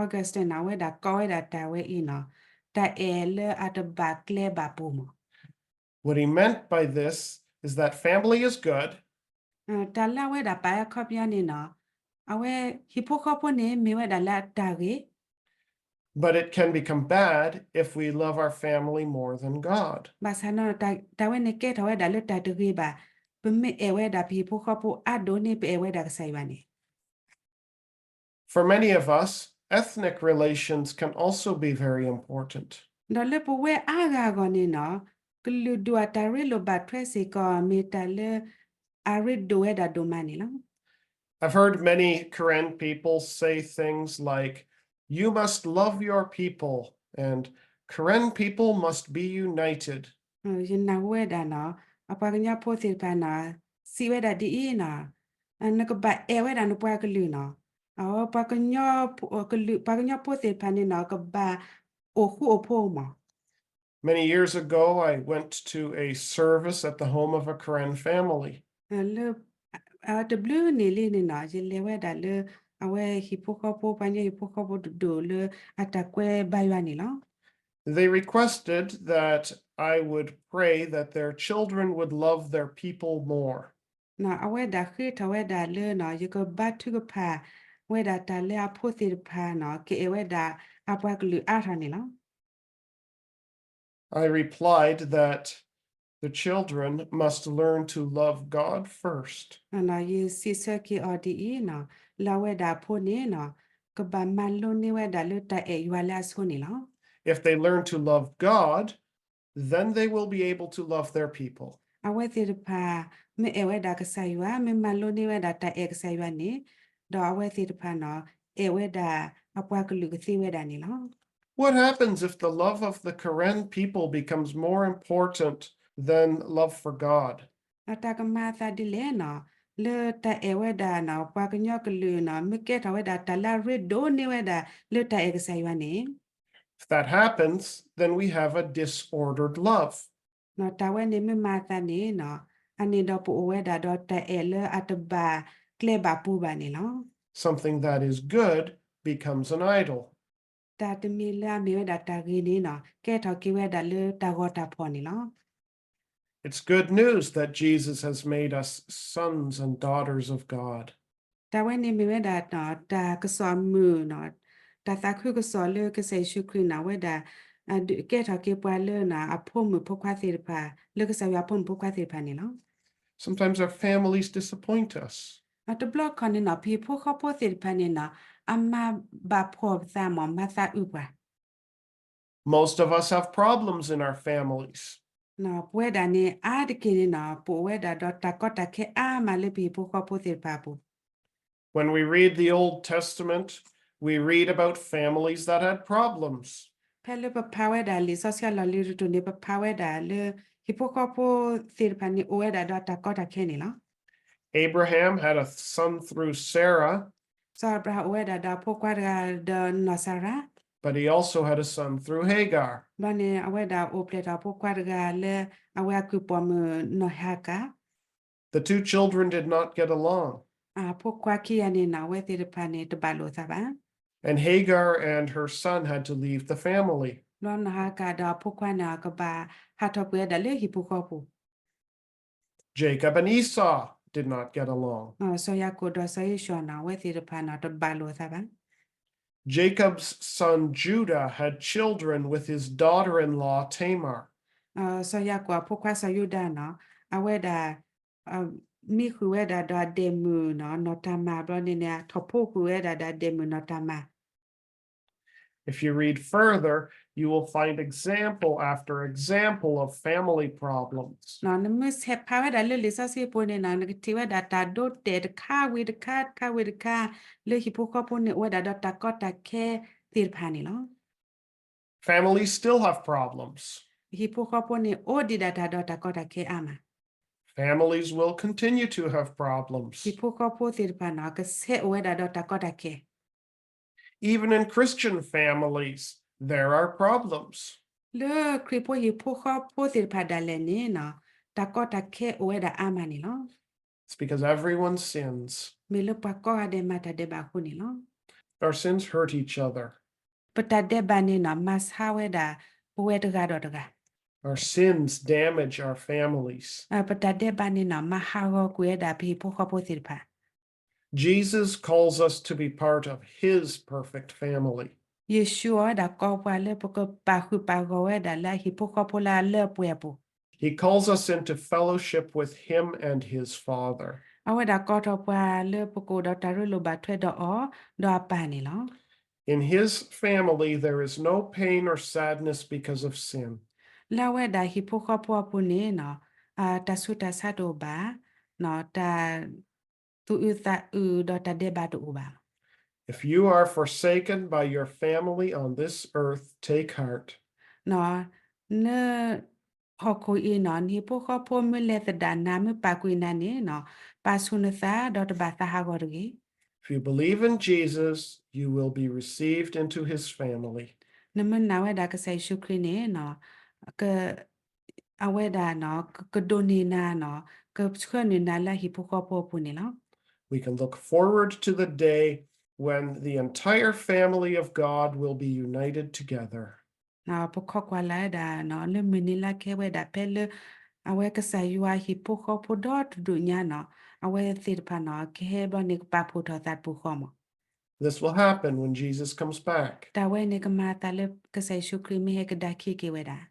Augustine နီၤ အဝဲဒၣ်ကိးဝဲဒၣ်တၢ်ဝဲအံၤနီၤ တၢ်အဲၣ်လၢအတဘၣ်ကျဲဘၣ်ပူၤမး. What he meant by this is that family is good, တၢ်လၢအဝဲဒၣ်ပာ်အခီပညီန့ၣ်နီၤ အဝဲဟံၣ်ဖိဃီဖိန့ၣ် မ့ၢ်ဝဲဒၣ်လၢအတၢ်ဂ့ၤ but it can become bad if we love our family more than God. ဘၣ်ဆၣ်နီၤ တၢ်ဝဲန့ၣ်ကဲထီၣ်ဝဲဒၣ်လၢတၢ်တဂ့ၤဘၣ် ပမ့ၢ်အဲၣ်ဝဲဒၣ်ပဟံၣ်ဖိဃီဖိအါဒိၣ်န့ၢ်ပအဲၣ်ဝဲဒၣ်ကစၢ်ယွၤန့ၣ်. For many of us, ethnic relations can also be very important. ဒီးလၢပဝဲအါဂၤအဂီၢ်န့ၣ်နီၤ ကလုာ်ဒူၣ်အတၢ်ရ့လိာ်ဘၣ်ထွဲစ့ၢ်ကီး မ့ၢ်တၢ်လၢအရ့ဒိၣ်ဝဲဒၣ်ဒိၣ်မးန့ၣ်လီၤ. I've heard many Karen people say things like, you must love your people, and Karen people must be united. ယနၢ်ဟူဝဲဒၣ်နီၤ အပှၤကညီဖိသ့ၣ်တဖၣ်နီၤ စံးဝဲဒၣ်ဒ်အံၤနီၤ နကဘၣ်အဲၣ်ဝဲဒၣ်နပှၤကလုာ်နီၤ ပှၤကညီဖိသ့ၣ်တဖၣ်န့ၣ်နီၤ ကဘၣ်အိၣ်ဃူအိၣ်ဖိးမး. Many years ago, I went to a service at the home of a Karen family. တဘျုးနံၣ်လံန့ၣ်နီၤ ယလဲၤဝဲဒၣ်လၢ အဝဲဟံၣ်ဖိဃီဖိ ပှၤကညီဟံၣ်ဖိဃီဖိတဒူၣ်လၢအတၢ်ကွဲဘါယွၤန့ၣ်လီၤ. They requested that I would pray that their children would love their people more. အဝဲဒၣ်ဃ့ထီၣ်ဝဲဒၣ်လၢ ယကဘါထုကဖၣ်ဝဲဒၣ်တၢ်လၢအဖိသ့ၣ်တဖၣ်န့ၣ် ကအဲၣ်ဝဲဒၣ်အပှၤကလုာ်အါထီၣ်န့ၣ်လီၤ. I replied that The children must learn to love God first. ယစံးဆၢက့ၤအီၤဒ်အံၤနီၤ, လၢအဝဲဒၣ်အဖိန့ၣ်နီၤ, ကဘၣ်မၤလိန့ၢ်ဝဲဒၣ်လၢတၢ်အဲၣ်ယွၤလၢအဆိန့ၣ်လီၤ. If they learn to love God, then they will be able to love their people. အဝဲသ့ၣ်တဖၣ် မ့ၢ်အဲၣ်ဝဲဒၣ်ကစၢ်ယွၤ, မ့ၢ်မၤလိန့ၢ်ဝဲဒၣ်တၢ်အဲၣ်ကစၢ်ယွၤန့ၣ်, ဒီးအဝဲသ့ၣ်တဖၣ်နီၤ, အဲၣ်ဝဲဒၣ်အပှၤကလုာ်ကသ့ဝဲဒၣ်န့ၣ်လီၤ. What happens if the love of the Karen people becomes more important than love for God? တၢ်ကမၤအသးဒ်လဲၣ်နီၤ, လၢတၢ်အဲၣ်ဝဲဒၣ်နီၤ ပှၤကညီကလုာ်နီၤ မ့ၢ်ကဲထီၣ်ဝဲဒၣ်တၢ်လၢအရ့ဒိၣ်န့ၢ်ဝဲဒၣ် လၢတၢ်အဲၣ်ကစၢ်ယွၤန့ၣ်, If that happens, then we have a disordered love. တၢ်ဝဲန့ၣ်မ့ၢ်မၤအသးန့ၣ်နီၤ, အန့ၣ်ဒီးပအိၣ်ဝဲဒၣ်ဒီးတၢ်အဲၣ်လၢအတဘၣ်ကျဲဘၣ်ပူၤဘၣ်န့ၣ်လီၤ. Something that is good becomes an idol. တၢ်တမံၤလၢအမ့ၢ်ဝဲဒၣ်တၢ်ဂ့ၤန့ၣ်နီၤ ကဲထီၣ်က့ၤဝဲဒၣ်လၢတၢ်ဂီၤတၢ်ဖီၣ်န့ၣ်လီၤ. It's good news that Jesus has made us sons and daughters of God. တၢ်ဝဲန့ၣ်မ့ၢ်ဝဲဒၣ် တၢ်ကစီၣ်အမုာ်နီၤ, တၢ်သးခုကစီၣ်လၢကစၢ်ယ့ၣ်ၡူးခရံာ်နီၤ အဝဲဒၣ် ကဲထီၣ်က့ၤပှၤလၢအဖိမုၣ်ဖိခွါသ့ၣ်တဖၣ် လၢကစၢ်ယွၤအဖိမုၣ်ဖိခွါသ့ၣ်တဖၣ်န့ၣ်လီၤ. Sometimes our families disappoint us. တဘျီခီန့ၣ်နီၤ ပဟံၣ်ဖိဃီဖိသ့ၣ်တဖၣ်န့ၣ်နီၤ အမၤဘၣ်ဖှီၣ်ပသးမး မၤသးအုးပှၤ Most of us have problems in our families. ပဝဲဒၣ်န့ၣ် အါတက့ၢ်န့ၣ်နီၤ ပအိၣ်ဝဲဒၣ်ဒီးတၢ်ကီတၢ်ခဲအါမးလၢပဟံၣ်ဖိဃီဖိသ့ၣ်တဖၣ်အပူၤ When we read the Old Testament, we read about families that had problems. ဖဲလၢပဖးဝဲဒၣ်လံာ်စီဆှံအလီၢ်လံၤတတီၤန့ၣ် ပဖးဝဲဒၣ်လၢ ဟံၣ်ဖိဃီဖိသ့ၣ်တဖၣ်န့ၣ် အိၣ်ဝဲဒၣ်ဒီးတၢ်ကီတၢ်ခဲန့ၣ်လီၤ. Abraham had a son through Sarah, စီၤအၤဘြၤဟၣ်အိၣ်ဝဲဒၣ်ဒီးအဖိခွါတဂၤဒီးနီၢ်စၤရါ but he also had a son through Hagar. ဘျီန့ၣ် အဝဲဒၣ်အိၣ်ဖျဲၣ်ထီၣ်အဖိခွါတဂၤလၢ အဝဲအကုၢ်ပိာ်မုၣ်နီၢ်ဟၤကၤ The two children did not get along. အဖိခွါခံဂၤန့ၣ်နီၤ အဝဲသ့ၣ်တဖၣ်န့ၣ် တဘၣ်လိာ်သးဘၣ်. And Hagar and her son had to leave the family. ဘျီနီၢ်ဟၤကၤဒီးအဖိခွါန့ၣ် ကဘၣ်ဟးထီၣ်ကွံာ်ဝဲဒၣ်လၢဟံၣ်ဖိဃီပူၤ Jacob and Esau did not get along. စီၤယၤကိာ်ဒီးစီၤအ့ၡီၤနီၤ အဝဲသ့ၣ်တဖၣ်နီၤ တဘၣ်လိာ်သးဘၣ်. Jacob's son Judah had children with his daughter-in-law Tamar. စီၤယၤကိာ်အဖိခွါစီၤယူဒၤနီၤ အဝဲဒၣ် မံဃုာ်ဝဲဒၣ်ဒီးအဒဲးမုၣ်နီၤ နီၢ်တၤမၤ ဘျီန့ၣ်န့ၣ် ထီၣ်ဖိဃုာ်ဝဲဒၣ်ဒီးအဒဲးမုၣ်နီၢ်တၤမၤ If you read further, you will find example after example of family problems. နမ့ၢ်ဆဲးဖးဝဲဒၣ်လၢလံာ်စီဆှံအပူၤန့ၣ်နီၤ နကထံၣ်ဝဲဒၣ်တၢ်ဒိတဲာ်တခါဝံၤတခါ တခါဝံၤတခါ လၢဟံၣ်ဖိဃီဖိန့ၣ် အိၣ်ဝဲဒၣ်ဒီးတၢ်ကီတၢ်ခဲသ့ၣ်တဖၣ်န့ၣ်လီၤ. Families still have problems. ဟံၣ်ဖိဃီဖိန့ၣ် အိၣ်ဒံးဒၣ်တၢ်ဒီးတၢ်ကီတၢ်ခဲအါမး Families will continue to have problems. ဟံၣ်ဖိဃီဖိသ့ၣ်တဖၣ်နီၤ ကဆဲးအိၣ်ဝဲဒၣ်ဒီးတၢ်ကီတၢ်ခဲ Even in Christian families, there are problems. လၢခရံာ်ဖိဟံၣ်ဖိဃီဖိသ့ၣ်တဖၣ်ဒၣ်လဲာ်န့ၣ်နီၤ တၢ်ကီတၢ်ခဲအိၣ်ဝဲဒၣ်အါမးန့ၣ်လီၤ. It's because everyone sins. မ့ၢ်လၢပှၤကိးဂၤဒဲးမၤတၢ်ဒဲးဘးအဃိန့ၣ်လီၤ. Our sins hurt each other. ပတၢ်ဒဲးဘးန့ၣ်နီၤ မၤဆါဝဲဒၣ်ပဝဲတဂၤဒီးတဂၤ Our sins damage our families. ပတၢ်ဒဲးဘးန့ၣ်နီၤ မၤဟးဂီၤကွံာ်ဝဲဒၣ်ပဟံၣ်ဖိဃီဖိသ့ၣ်တဖၣ် Jesus calls us to be part of his perfect family. ယ့ၣ်ၡူးအဝဲဒၣ်ကိးပှၤလၢပကပာ်ဃုာ်ပာ်ဂီၤဝဲဒၣ်လၢအဟံၣ်ဖိဃီဖိလၢအလၢအပှဲၤအပူၤ He calls us into fellowship with him and his Father. အဝဲဒၣ်ကိးထီၣ်ပှၤလၢပကအိၣ်ဒီးတၢ်ရ့လိာ်ဘၣ်ထွဲဒီးအီၤ ဒီးအပၢ်န့ၣ်လီၤ. In his family, there is no pain or sadness because of sin. လၢအဝဲဒၣ်ဟံၣ်ဖိဃီဖိအပူၤန့ၣ်နီၤ တၢ်ဆူးတၢ်ဆါတအိၣ်ဘၣ်, တၢ်သူၣ်အုးသးအုးဒီးတၢ်ဒဲးဘးတအိၣ်ဘၣ်. If you are forsaken by your family on this earth, take heart. န ဟီၣ်ခိၣ်အံၤနီၤ နဟံၣ်ဖိဃီဖိမ့ၢ်လဲၤသဒၣ်နၤ မ့ၢ်ပာ်ကွံာ်နၤန့ၣ်နီၤ ပာ်ဆူၣ်နသးဒီးတဘၣ်သးဟးဂီၤတဂ့ၤ. If you believe in Jesus, you will be received into his family. နမ့ၢ်နာ်ဝဲဒၣ်ကစၢ်ယ့ၣ်ၡူးခရံာ်န့ၣ်နီၤ အဝဲဒၣ်နီၤ ကဒိးန့ၢ်နၤနီၤ ကဆှၢနုာ်နၤလၢအဟံၣ်ဖိဃီဖိအပူၤန့ၣ်လီၤ. We can look forward to the day when the entire family of God will be united together. ပခိးကွၢ်လၢ်ဝဲဒၣ်နီၤ လၢမုၢ်နံၤလၢကဟဲဝဲဒၣ်ဖဲလၢ အဝဲကစၢ်ယွၤဟံၣ်ဖိဃီဖိဒီတဒူၣ်ညါနီၤ အဝဲသ့ၣ်တဖၣ်နီၤ ကဟဲဘျီန့ၣ်ကပာ်ဖှိၣ်ထီၣ်သးတပူၤဃီမး. This will happen when Jesus comes back. တၢ်ဝဲန့ၣ်ကမၤအသးလၢကစၢ်ယ့ၣ်ၡူးခရံာ်မ့ၢ်ဟဲကဒါခံက့ၤဝဲဒၣ်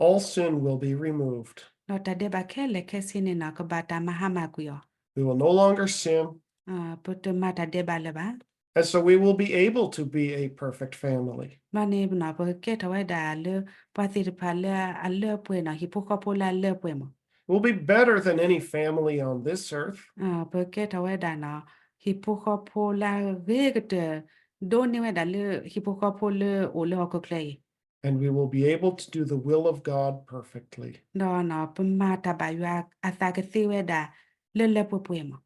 all sin will be removed. ဒီးတၢ်ဒဲးဘးခဲလၢာ်ခဲဆ့န့ၣ်နီၤ ကဘၣ်တၢ်မၤဟါမၢ်ကွံာ်အီၤ, We will no longer sin. ပတမၤတၢ်ဒဲးဘးလၢၤဘၣ်. And so we will be able to be a perfect family. ဘျီန့ၣ်နီၤ ပကကဲထီၣ်ဝဲဒၣ်လၢ ပှၤသ့ၣ်တဖၣ်လၢအလၢပှဲၤနီၤ ဟံၣ်ဖိဃီဖိလၢအလၢပှဲၤမး, We'll be better than any family on this earth. ပကကဲထီၣ်ဝဲဒၣ်နီၤ ဟံၣ်ဖိဃီဖိလၢအဂ့ၤကတၢၢ် ဒိၣ်န့ၢ်ဝဲဒၣ်လၢဟံၣ်ဖိဃီဖိလၢအိၣ်လၢဟီၣ်ခိၣ်ချၢအံၤ, And we will be able to do the will of God perfectly. ဒီးပမၤတၢ်ဘၣ်ယွၤအသးကသ့ဝဲဒၣ် လၢလၢပှဲၤပှဲၤမး.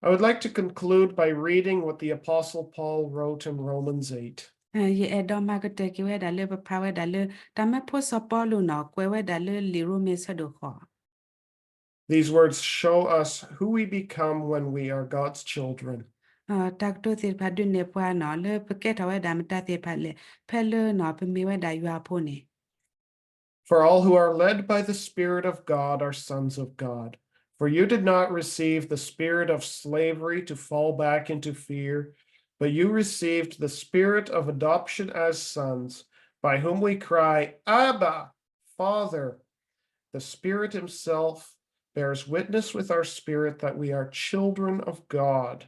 I would like to conclude by reading what the Apostle Paul wrote in Romans eight. ယအဲၣ်ဒိးမၤကတၢၢ်က့ၤဝဲဒၣ်လၢပဖးဝဲဒၣ်လၢ တၢ်မၢဖိစီၤပီလူးနီၤ ကွဲးဝဲဒၣ်လၢလံာ်ရိမ့ၤဆၢဒိၣ်ဃိး These words show us who we become when we are God's children. တၢ်ကတိၤသ့ၣ်တဖၣ်ဒုးနဲၣ်ပှၤနီၤ လၢပကဲထီၣ်ဝဲဒၣ်မတၤသ့ၣ်တဖၣ်လဲၣ် ဖဲလၢနီၤ ပမ့ၢ်ဝဲဒၣ်ယွၤအဖိန့ၣ် For all who are led by the Spirit of God are sons of God. For you did not receive the spirit of slavery to fall back into fear, but you received the spirit of adoption as sons, by whom we cry, Abba, Father. The Spirit Himself bears witness with our spirit that we are children of God.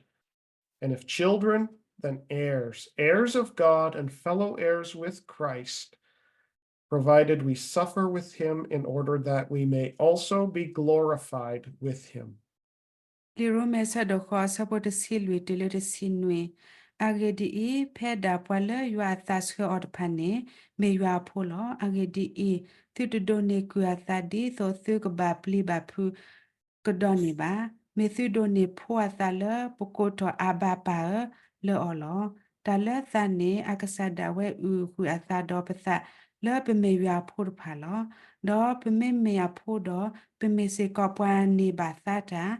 And if children, then heirs, heirs of God and fellow heirs with Christ, provided we suffer with Him in order that we may also be glorified with Him. လံာ်ရိမ့ၤဆၢဒိၣ်ဃိး ဆၢဖိတဆံလွံၢ်တုၤလၢတဆံနွံ, အဂ့ၢ်ဒ်အံၤ, ဖဲဒၣ်ပှၤလၢယွၤအသးဆှၢအီၤတဖၣ်န့ၣ် မ့ၢ်ယွၤအဖိလီၤ. အဂ့ၢ်ဒ်အံၤ, သုတဒိးန့ၢ်ကုၢ်အသး ဒ်သိးသုကဘၣ်ပျံၤဘၣ်ဖုး ကဒီးန့ၢ်ဘၣ်. မ့ၢ်သုဒိးန့ၢ်ဖိအသးလၢပကိးထီၣ်အၤဘၤပၢ်ဧၢ လၢအီၤလီၤ. တၢ်လၢသးန့ၣ် အကစၢ်ဒၣ်ဝဲအုၣ်ဃုာ်အသးဒီးပသး လၢပမ့ၢ်ယွၤအဖိတဖၣ်လီၤ. ဒီးပမ့မ့ၢ်အဖိဒီး ပမ့ၢ်စ့ၢ်ကီးပှၤန့ၢ်ဘၣ်သါတၢ်,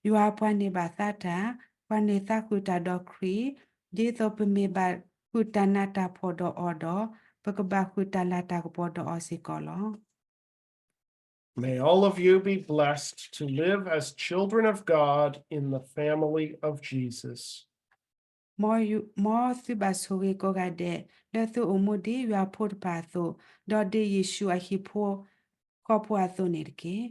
ယွၤပှၤန့ၢ်ဘၣ်သါတၢ်, ပှၤန့ၢ်သါဃုာ်တၢ်ဒီးခရံာ်, ဒ်သိးပမ့ၢ်ဘၣ်ဃုာ်တၢ်နးတၢ်ဖှီၣ်ဒီးအီၤဒီး ပကဘၣ်ဃုာ်တၢ်လၤတၢ်ကပီၤဒီးအီၤစ့ၢ်ကီးလီၤ. May all of you be blessed to live as children of God in the family of Jesus. မ်သုဘၣ်ဆိၣ်ဂ့ၤကိးဂၤဒဲး လၢသုအိၣ်မူဒ်ယွၤအဖိတဖၣ်အသိး, ဒီးဒ်ယ့ၣ်ၡူးအဟံၣ်ဖိဃီဖိအသိးန့ၣ်တက့ၢ်.